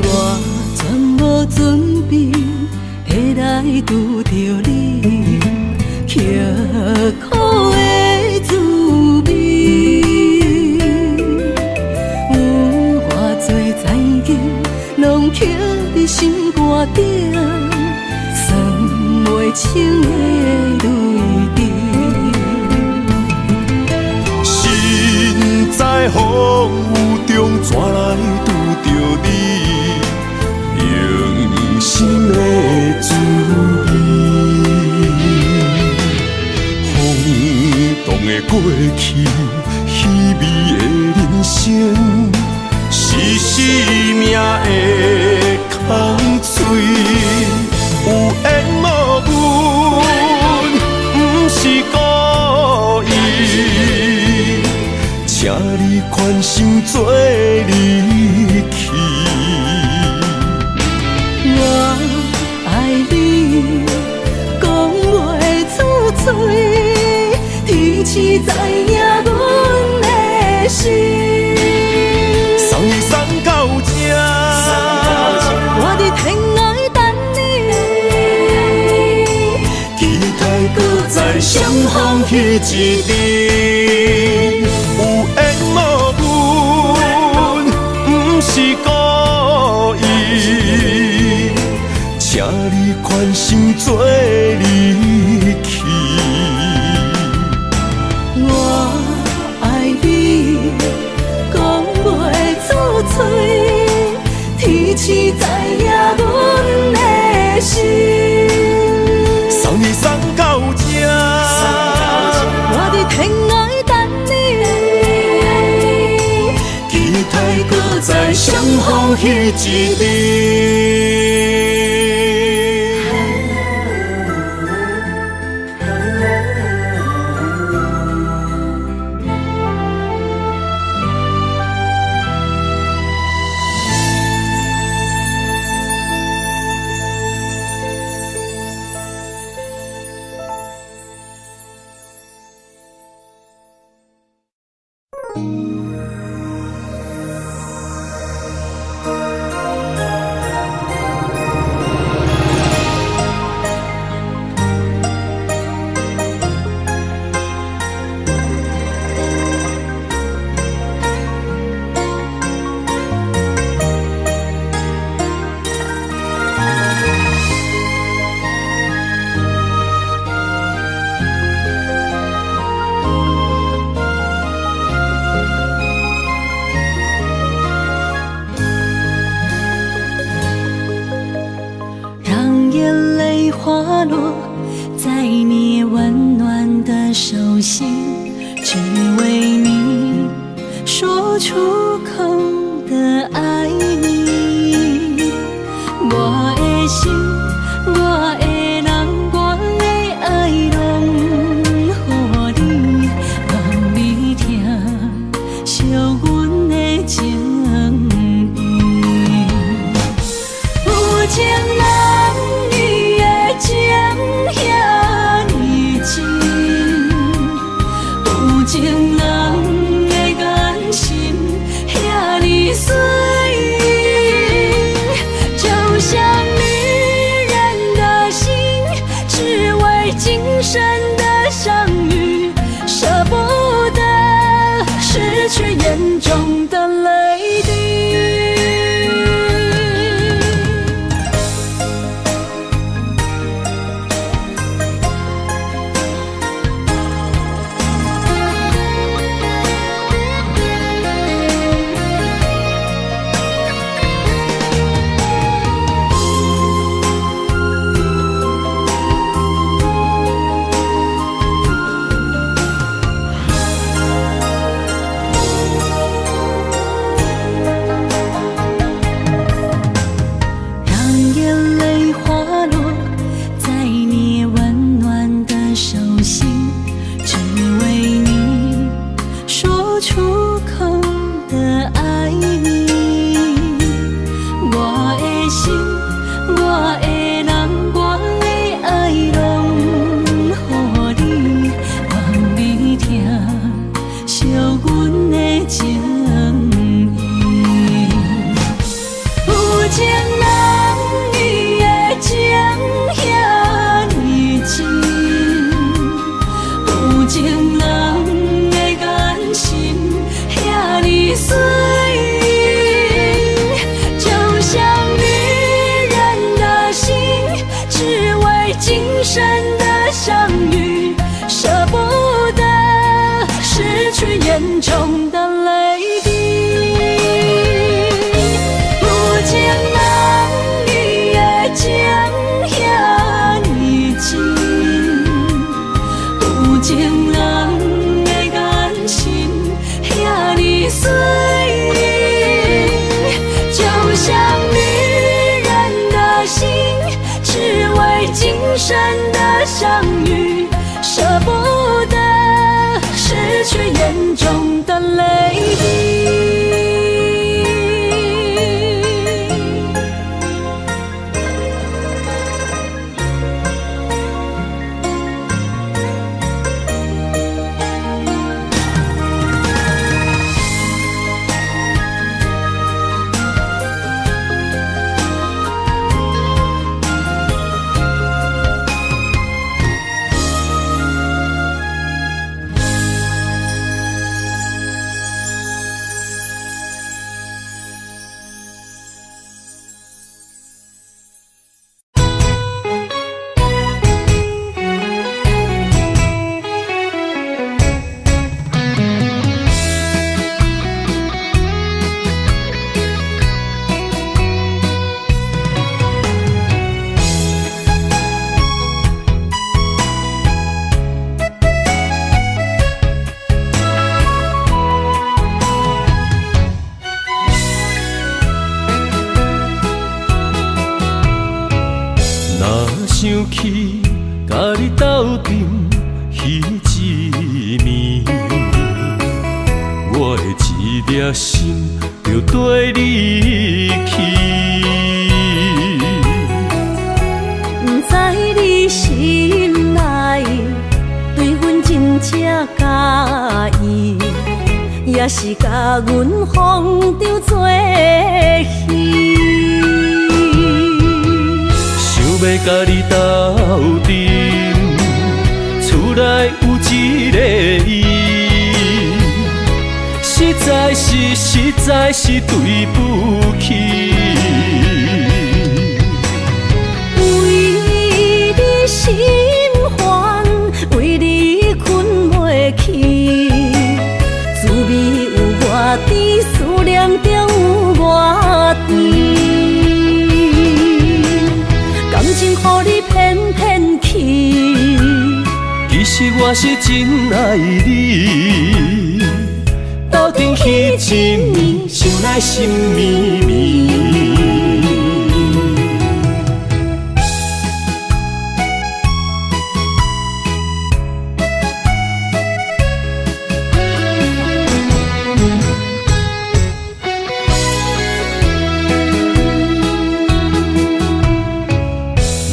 我全无准备会来拄著你，刻苦的滋味，有偌济残忍，拢刻伫心肝顶，算袂清的泪滴。身在风雨中，怎来拄著你？用心的滋味。风动的过去，稀微的人生，是生命的空嘴。有缘无分，不是故意，请你宽心做离去。我爱你，讲袂出嘴，天时知影阮的心。送你送到这，我伫天涯等你。期待阁再相逢彼一日。有缘无分，不是故意，请你宽心做离去。我爱你，讲袂出嘴，天时知影阮的心。彼一日。讓眼淚滑落在你溫暖的手心，只為你說出口的愛你。我的心，我的人，我的愛攏予你，願你疼惜阮的情意。有情人伊的情遐呢真，有情人的眼神遐呢媠，就像女人的心，只為今生的相遇，捨不得失去眼中的淚滴。讓眼淚滑落在你溫暖的手心，只為你說出口的愛你。我的心，我的人，我的愛攏予你，願你疼惜阮的情意。有情人伊的情遐呢真，有情人的眼神遐呢媠，就像女人的心，只為今生的相遇，捨不得失去眼中的淚滴。有情人伊的情遐呢真，有情人的眼神遐呢媠，就像女人的心，只為今生的相遇，捨不得失去眼中的淚滴。起，共你鬥陣彼一暝，我的一粒心就綴你去。毋知你心內對阮真正佮意，抑是共阮風中做戲。想欲共你鬥陣，厝內有一个伊，實在是實在是對不起。為你心煩，為你睏袂去，滋味有偌甜，思念中有偌甜。感情予你騙騙去，其實我是真愛你，鬥陣彼一暝，想來心綿綿。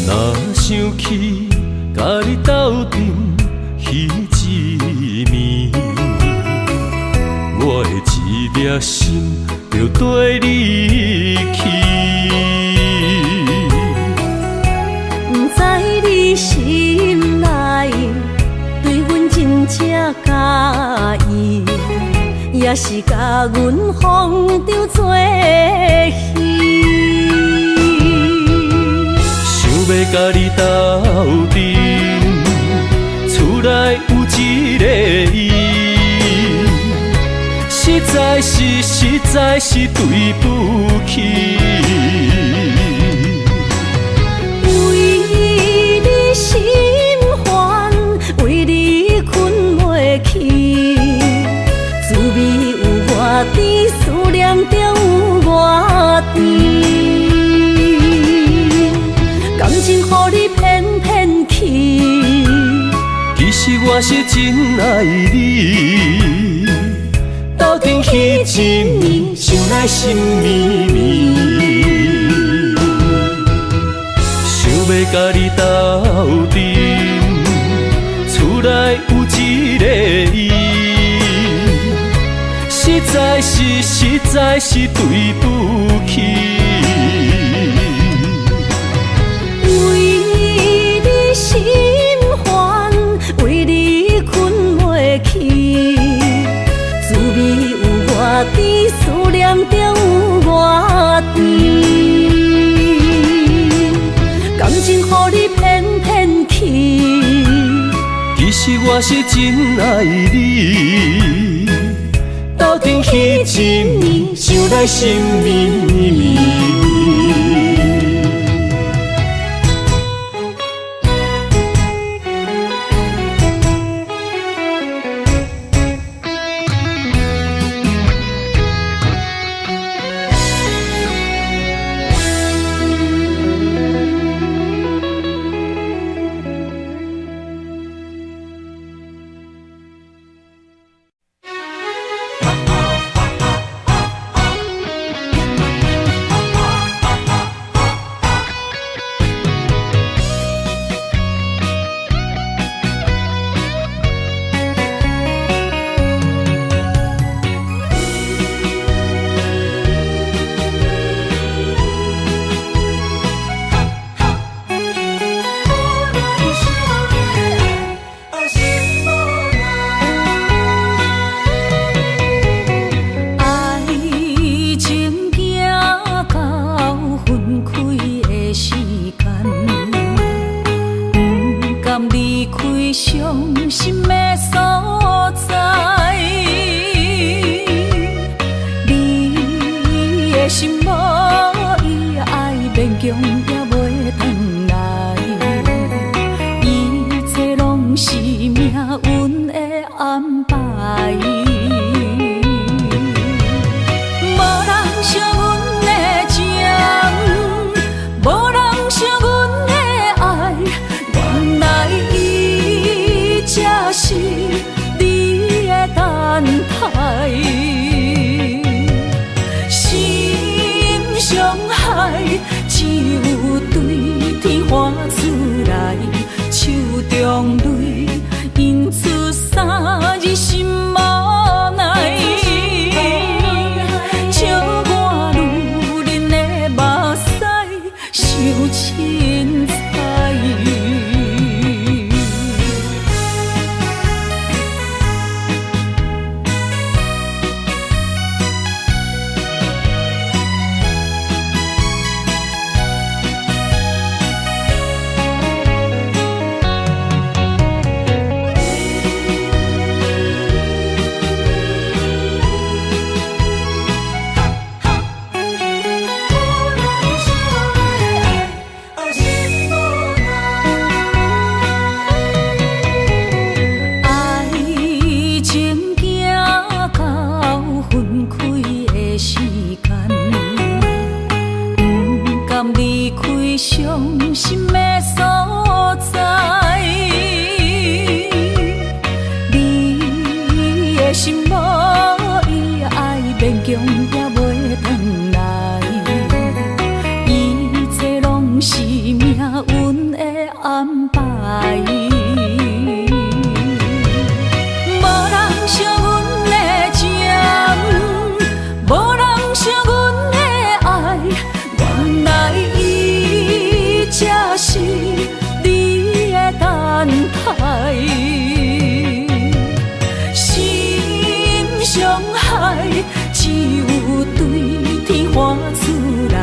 若想起共你鬥陣彼一暝，我的一粒心就綴你去。毋知你心內對阮真正佮意，抑是共阮風中做戲。想欲共你鬥陣，厝內有一個伊，實在是實在是對不起。為你心煩，為你睏袂去，滋味有偌甜，思念中有偌甜。感情予你騙騙去，其實我是真愛你，鬥陣彼一暝，想來心綿綿。想欲共你鬥陣，厝內有一個伊，實在是實在是對不起。為你心煩，為你睏袂去，滋味有偌甜，思念中有偌甜。感情予你騙騙去，其實我是真愛你，鬥陣彼一暝，想來心綿綿。愛情行到分開的時間，毋甘離開傷心的所在。你的心無伊愛，勉強也袂轉來，一切攏是命運的安排。無人惜阮的情，無人惜阮的愛，安排。無人惜阮的情，無人惜阮的愛，原來伊才是你的等待。心傷害，只有對天喊出來，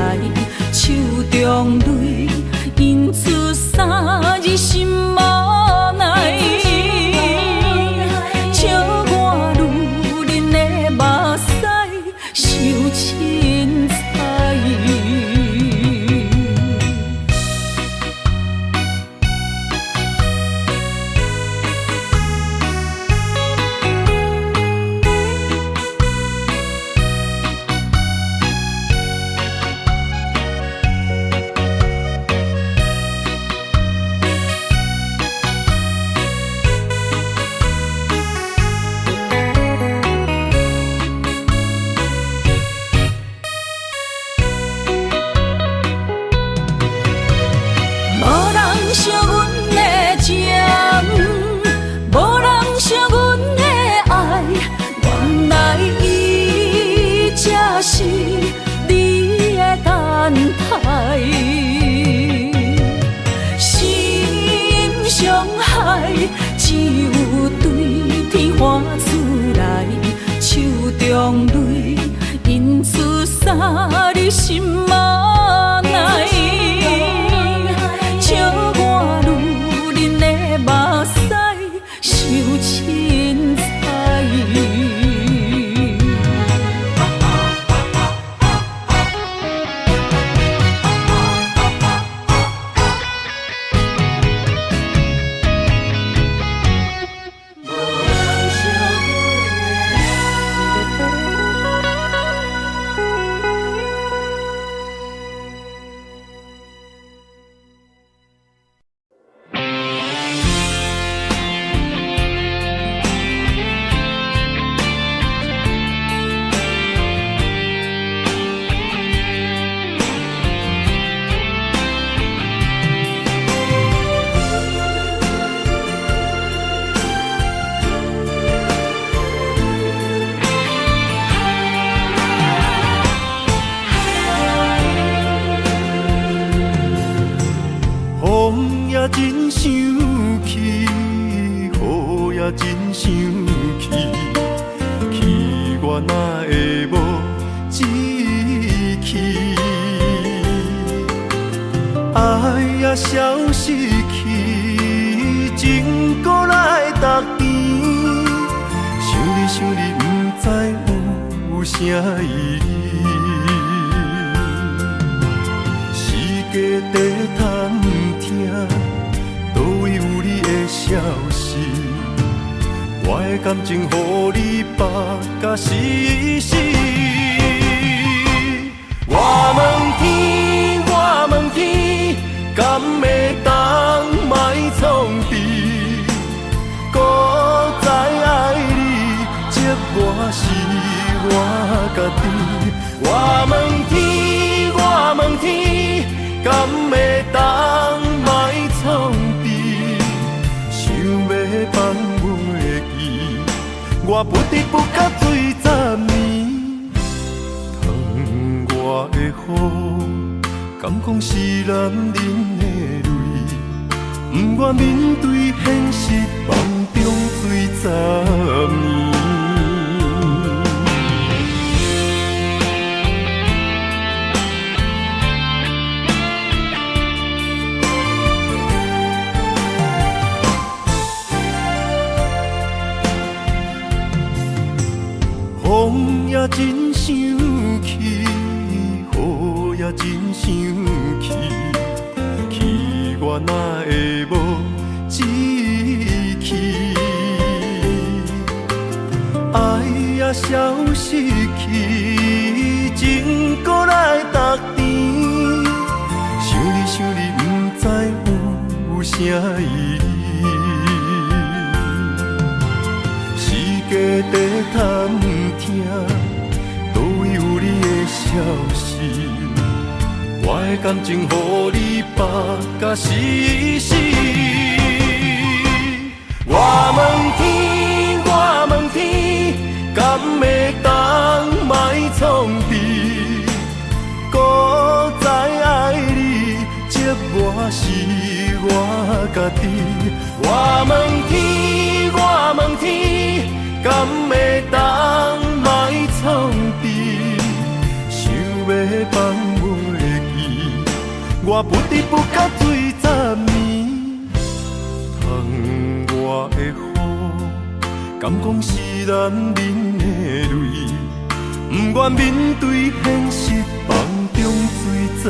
手中淚印出三字心無奈。笑我女人的目屎傷凊彩。無人惜阮的情，無人惜阮的愛，原來伊才是你的等待。心傷害，只有對天喊出來，手中淚印出三字心無奈。笑我女人的目屎傷凊彩。風也真生氣，雨也真生氣，氣我哪會無志氣？愛也消失去，情閣來逐甜。想你想你，毋知有啥意義。世界在探聽，佗位有你的消息？我的感情予你縛甲死死。我問天，我問天，敢會當莫創治？閣再愛你，折磨是我家己。我問天，我問天，敢會當莫創治？想欲放袂記，我不知不覺醉十年。窗外的雨，敢講是男人的淚？不願面對現實，夢中醉十年。風也真生氣，雨也真生氣，氣我哪會無志氣？愛也消失去，情閣來逐甜。想你想你，毋知有啥意義。世界在探聽，佗位有你的消息？我我的感情予你縛甲死死。我問天，我問天，敢會當莫創治？閣再愛你，折磨是我家己。我問天，我問天，敢會當莫創治？想欲放袂記，我不知不覺醉十暝。窗外的雨，敢講是男人的淚？不願面對現實，夢中醉十暝。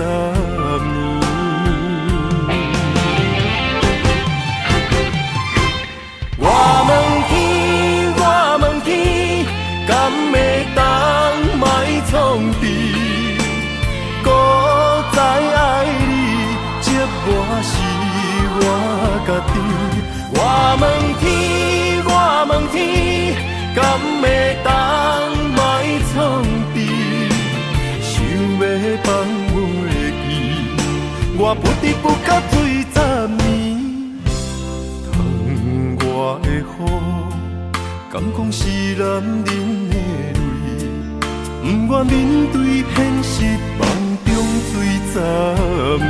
我問天，我問天，敢會當莫創治？閣再愛你，折磨是我家己。我問天，我問天，敢會當莫創治？想欲放袂記，我不知不覺醉十暝。窗外的雨，敢講是男人的淚？不願面對現實，夢中醉十暝。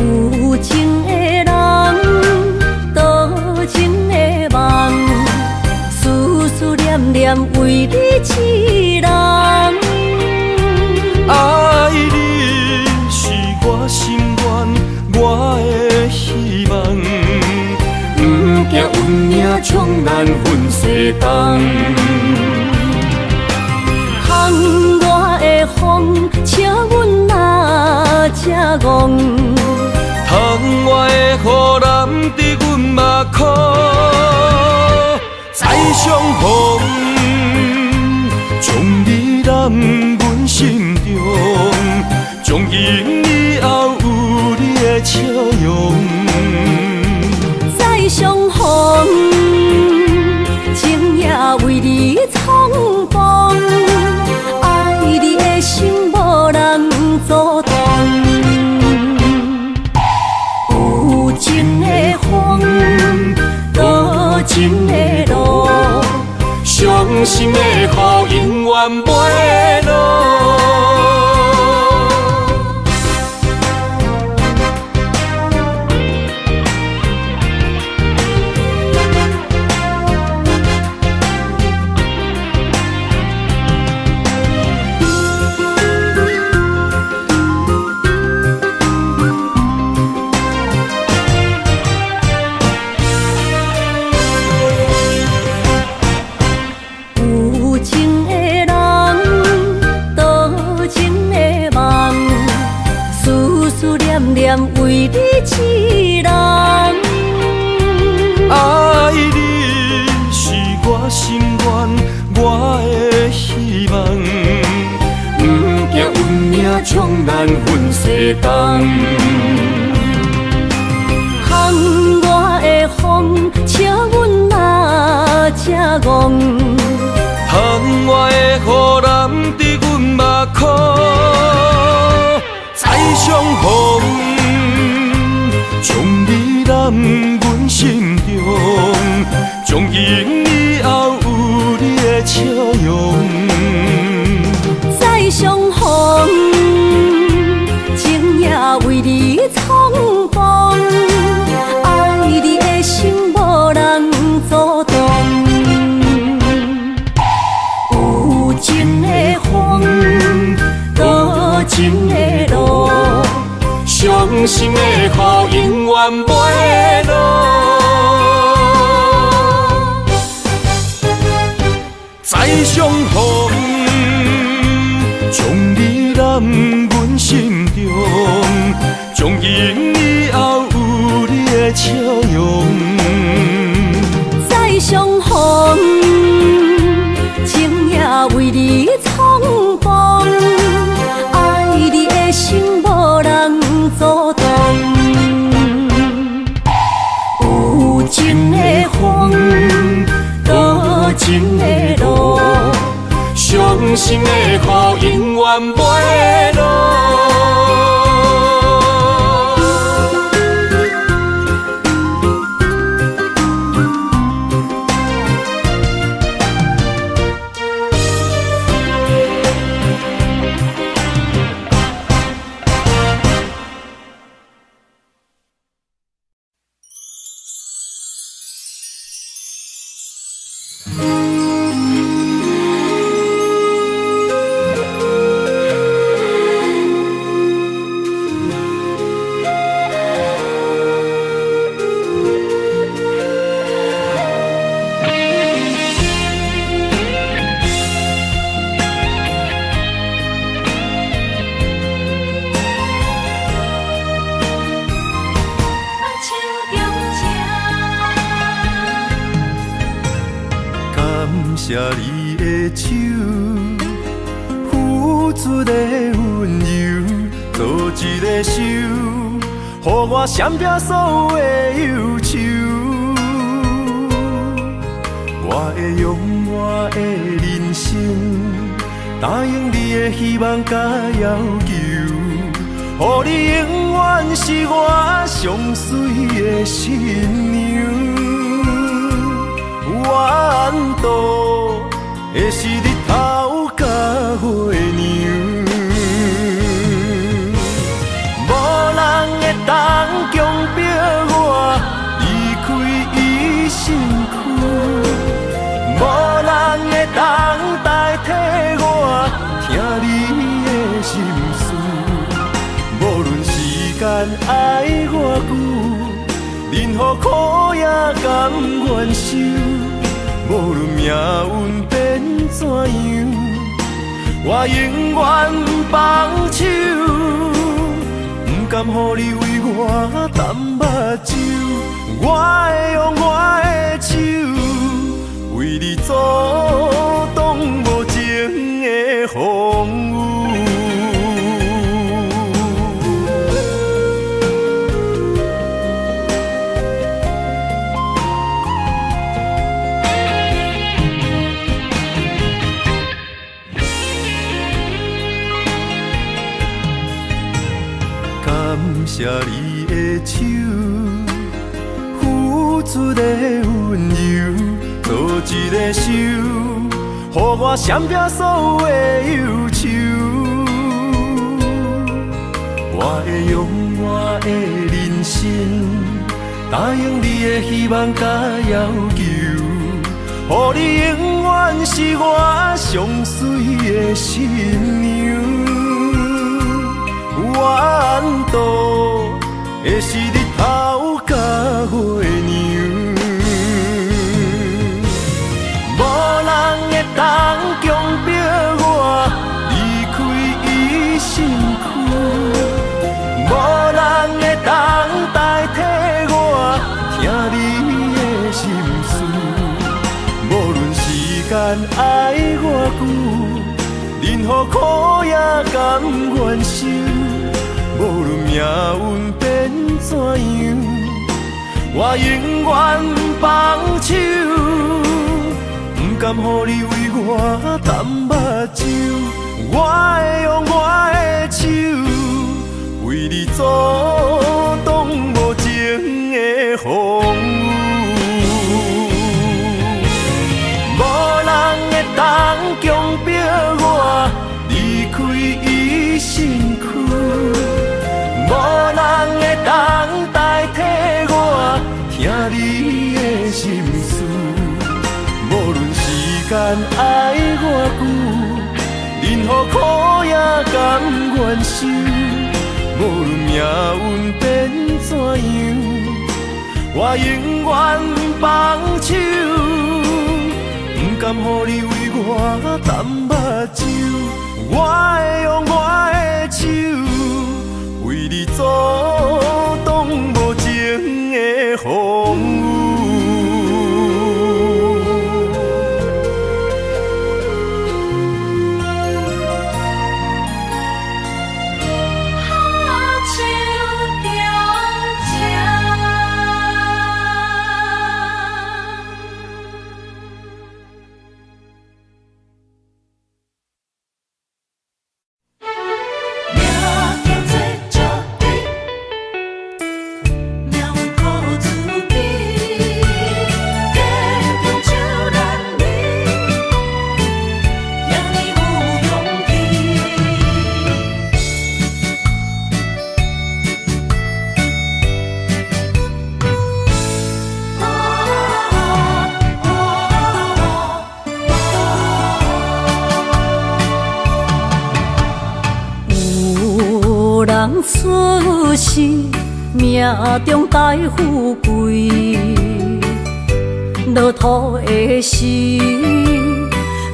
有情的人，多情的夢，思思念念為你一人。愛你是我心願，我的希望。不驚運命將咱分西東。窗外的風，笑阮若這戇。窗外的雨淋得阮目眶，再相逢，將你揽阮心中，從今以後有你的笑容。再相逢，情也為你創風，愛你的心無人阻擋。有情的風，多情的路，傷心的雨永遠袂落。有情的人，多情的夢，思思念念為你一人。愛你是我心願，我的希望。不驚運命將咱分西東。窗外的風，笑阮若這戇。窗外的雨淋得阮目眶，再相逢，將你攬阮心中，從今以後有你的笑容。再相逢，情也為你創風，愛你的心無人阻擋。有情傷心的雨永遠袂落。再相逢，將你攬阮心中，從今以後有你的笑容。再相逢，情也為你重逢，愛你的心無人阻擋。有情的風，多情的路，傷心的雨永遠袂落。感謝你的手，付出的溫柔，做一個手，予我閃避所有的憂愁。我會用我的人生，答應你的希望佮要求，予你永遠是我上媠的新娘。怨度的是日頭佮月娘，無人會當強迫我離開伊身軀，無人會當代替我聽你的心事。無論時間愛偌久，任何苦也甘願受。無論命運變怎樣，我永遠不放手，不甘予你為我澹目睭，我會用我的手，為你阻擋無情的風雨。感謝你的手，付出的溫柔，做一個手，予我閃避所有的憂愁。我會用我的人生，答應你的希望佮要求，予你永遠是我上媠的新娘。怨度的是日頭佮月娘，無人會當強迫我離開伊身軀，無人會當代替我聽你的心事。無論時間愛偌久，任何苦也甘願受。無論命運變怎樣，我永遠不放手，不甘予你為我澹目睭，我會用我的手，為你阻擋無情的風雨。無人會當強迫我離開伊身軀，無人會當代替我聽你的心事。無論時間愛偌久，任何苦也甘願受。無無論命運變怎樣，我永遠放手，毋甘予你為我澹目睭，我會用我的手，為你阻擋無情的風雨。出世，命中帶富貴，落土的時，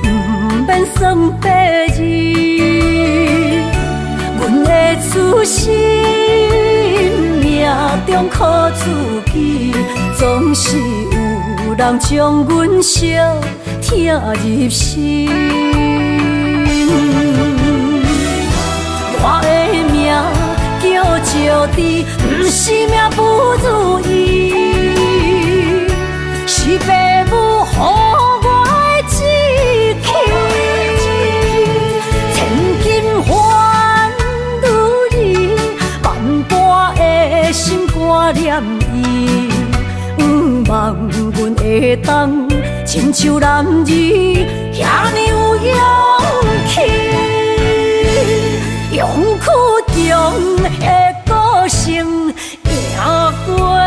毋免算八字。阮的出身，命中苦自己，總是有人將阮相疼入心。我的命叫石智，毋是命不如意，是爸母予我的志氣。千金换女兒，萬般的心肝念伊，毋望阮會當親像男兒遐爾有勇氣。勇氣強的個性贏過淚。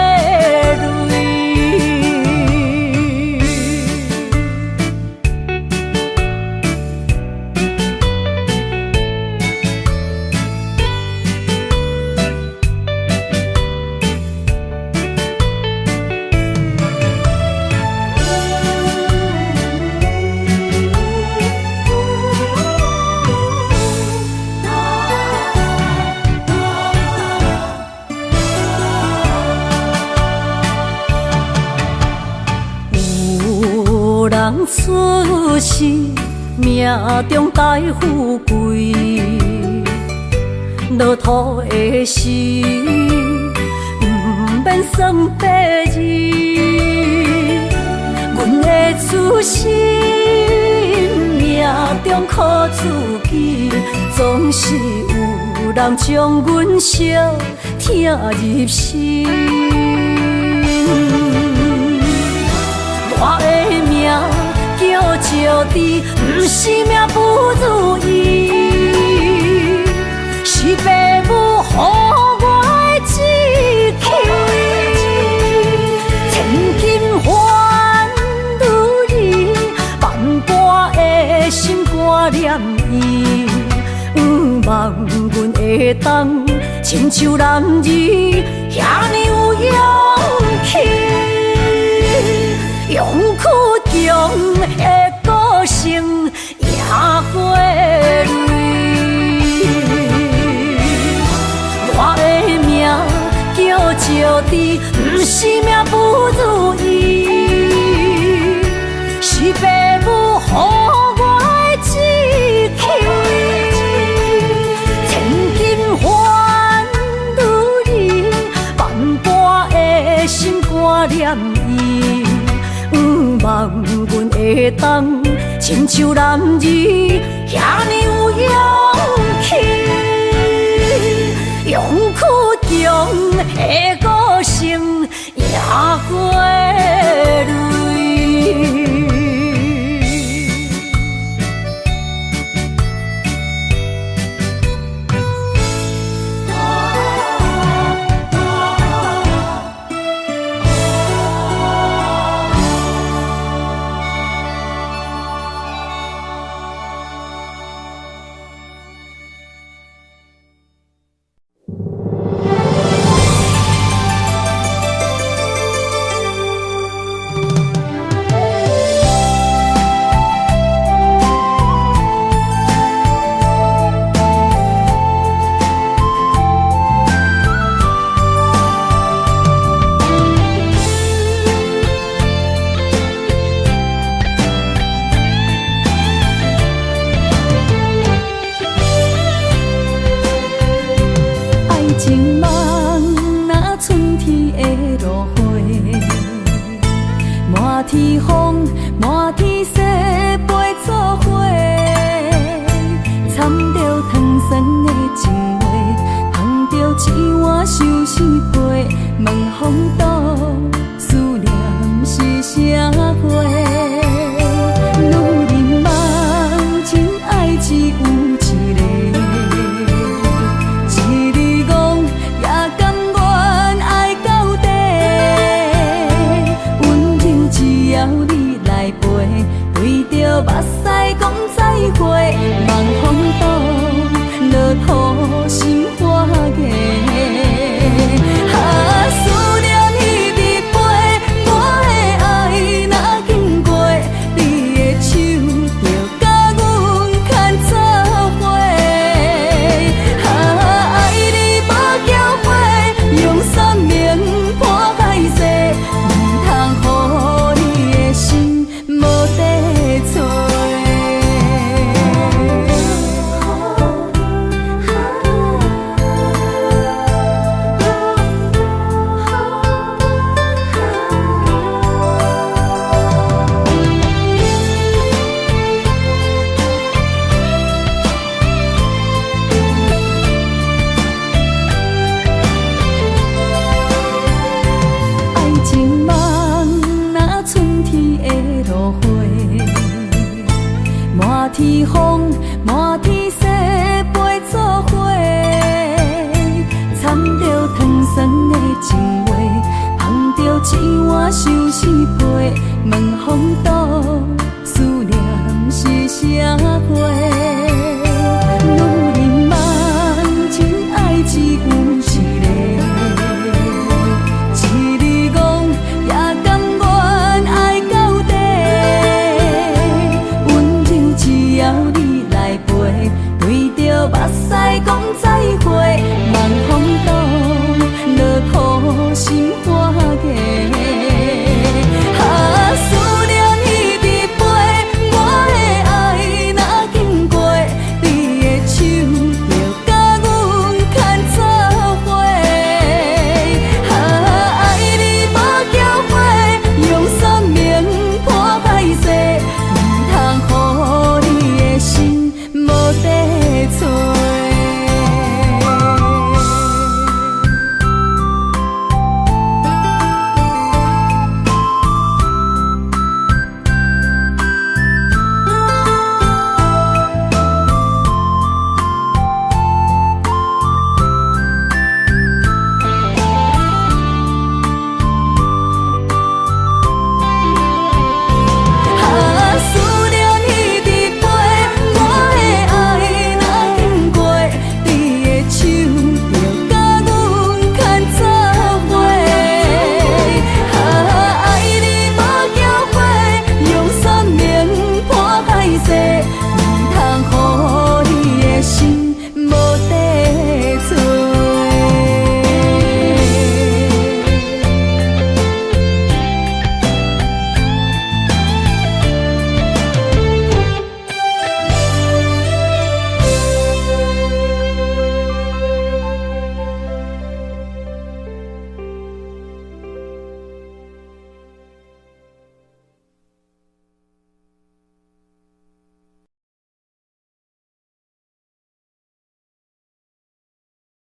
有人出世，命中帶富貴，落土的時，毋免算八字。阮的出身，命中苦自己，總是有人將阮相疼入心。我的命叫石智，毋是命不如意，是爸母予我的志氣。千金換女兒，萬般的心肝念伊，毋望阮會當親像男兒遐爾有勇氣。勇氣強的個性贏過淚。我的命叫石智，毋是命不如意，是爸母予我的志氣。千金換女兒，萬般的心肝念伊，毋望阮會當親像男兒遐爾有勇氣。勇氣強的個性贏過淚。情夢若春天的落花，滿天風，滿天雪，飛做伙，摻著糖酸的情話，捧著一碗相思杯，問風度思念是啥貨？女人夢真愛只有一个，一日戇也甘願愛到底。溫柔只要你來陪，對著目屎講再會，望風度落土心花芽。啊，思念彼直飛，我的愛若經過，你的手就共阮牽做伙。啊，愛你無後悔，用生命破海誓，毋通予你的心無地揣。愛情夢若春天的落花，滿天風，滿天雪，飛做伙，摻著糖酸的情話，捧著一碗相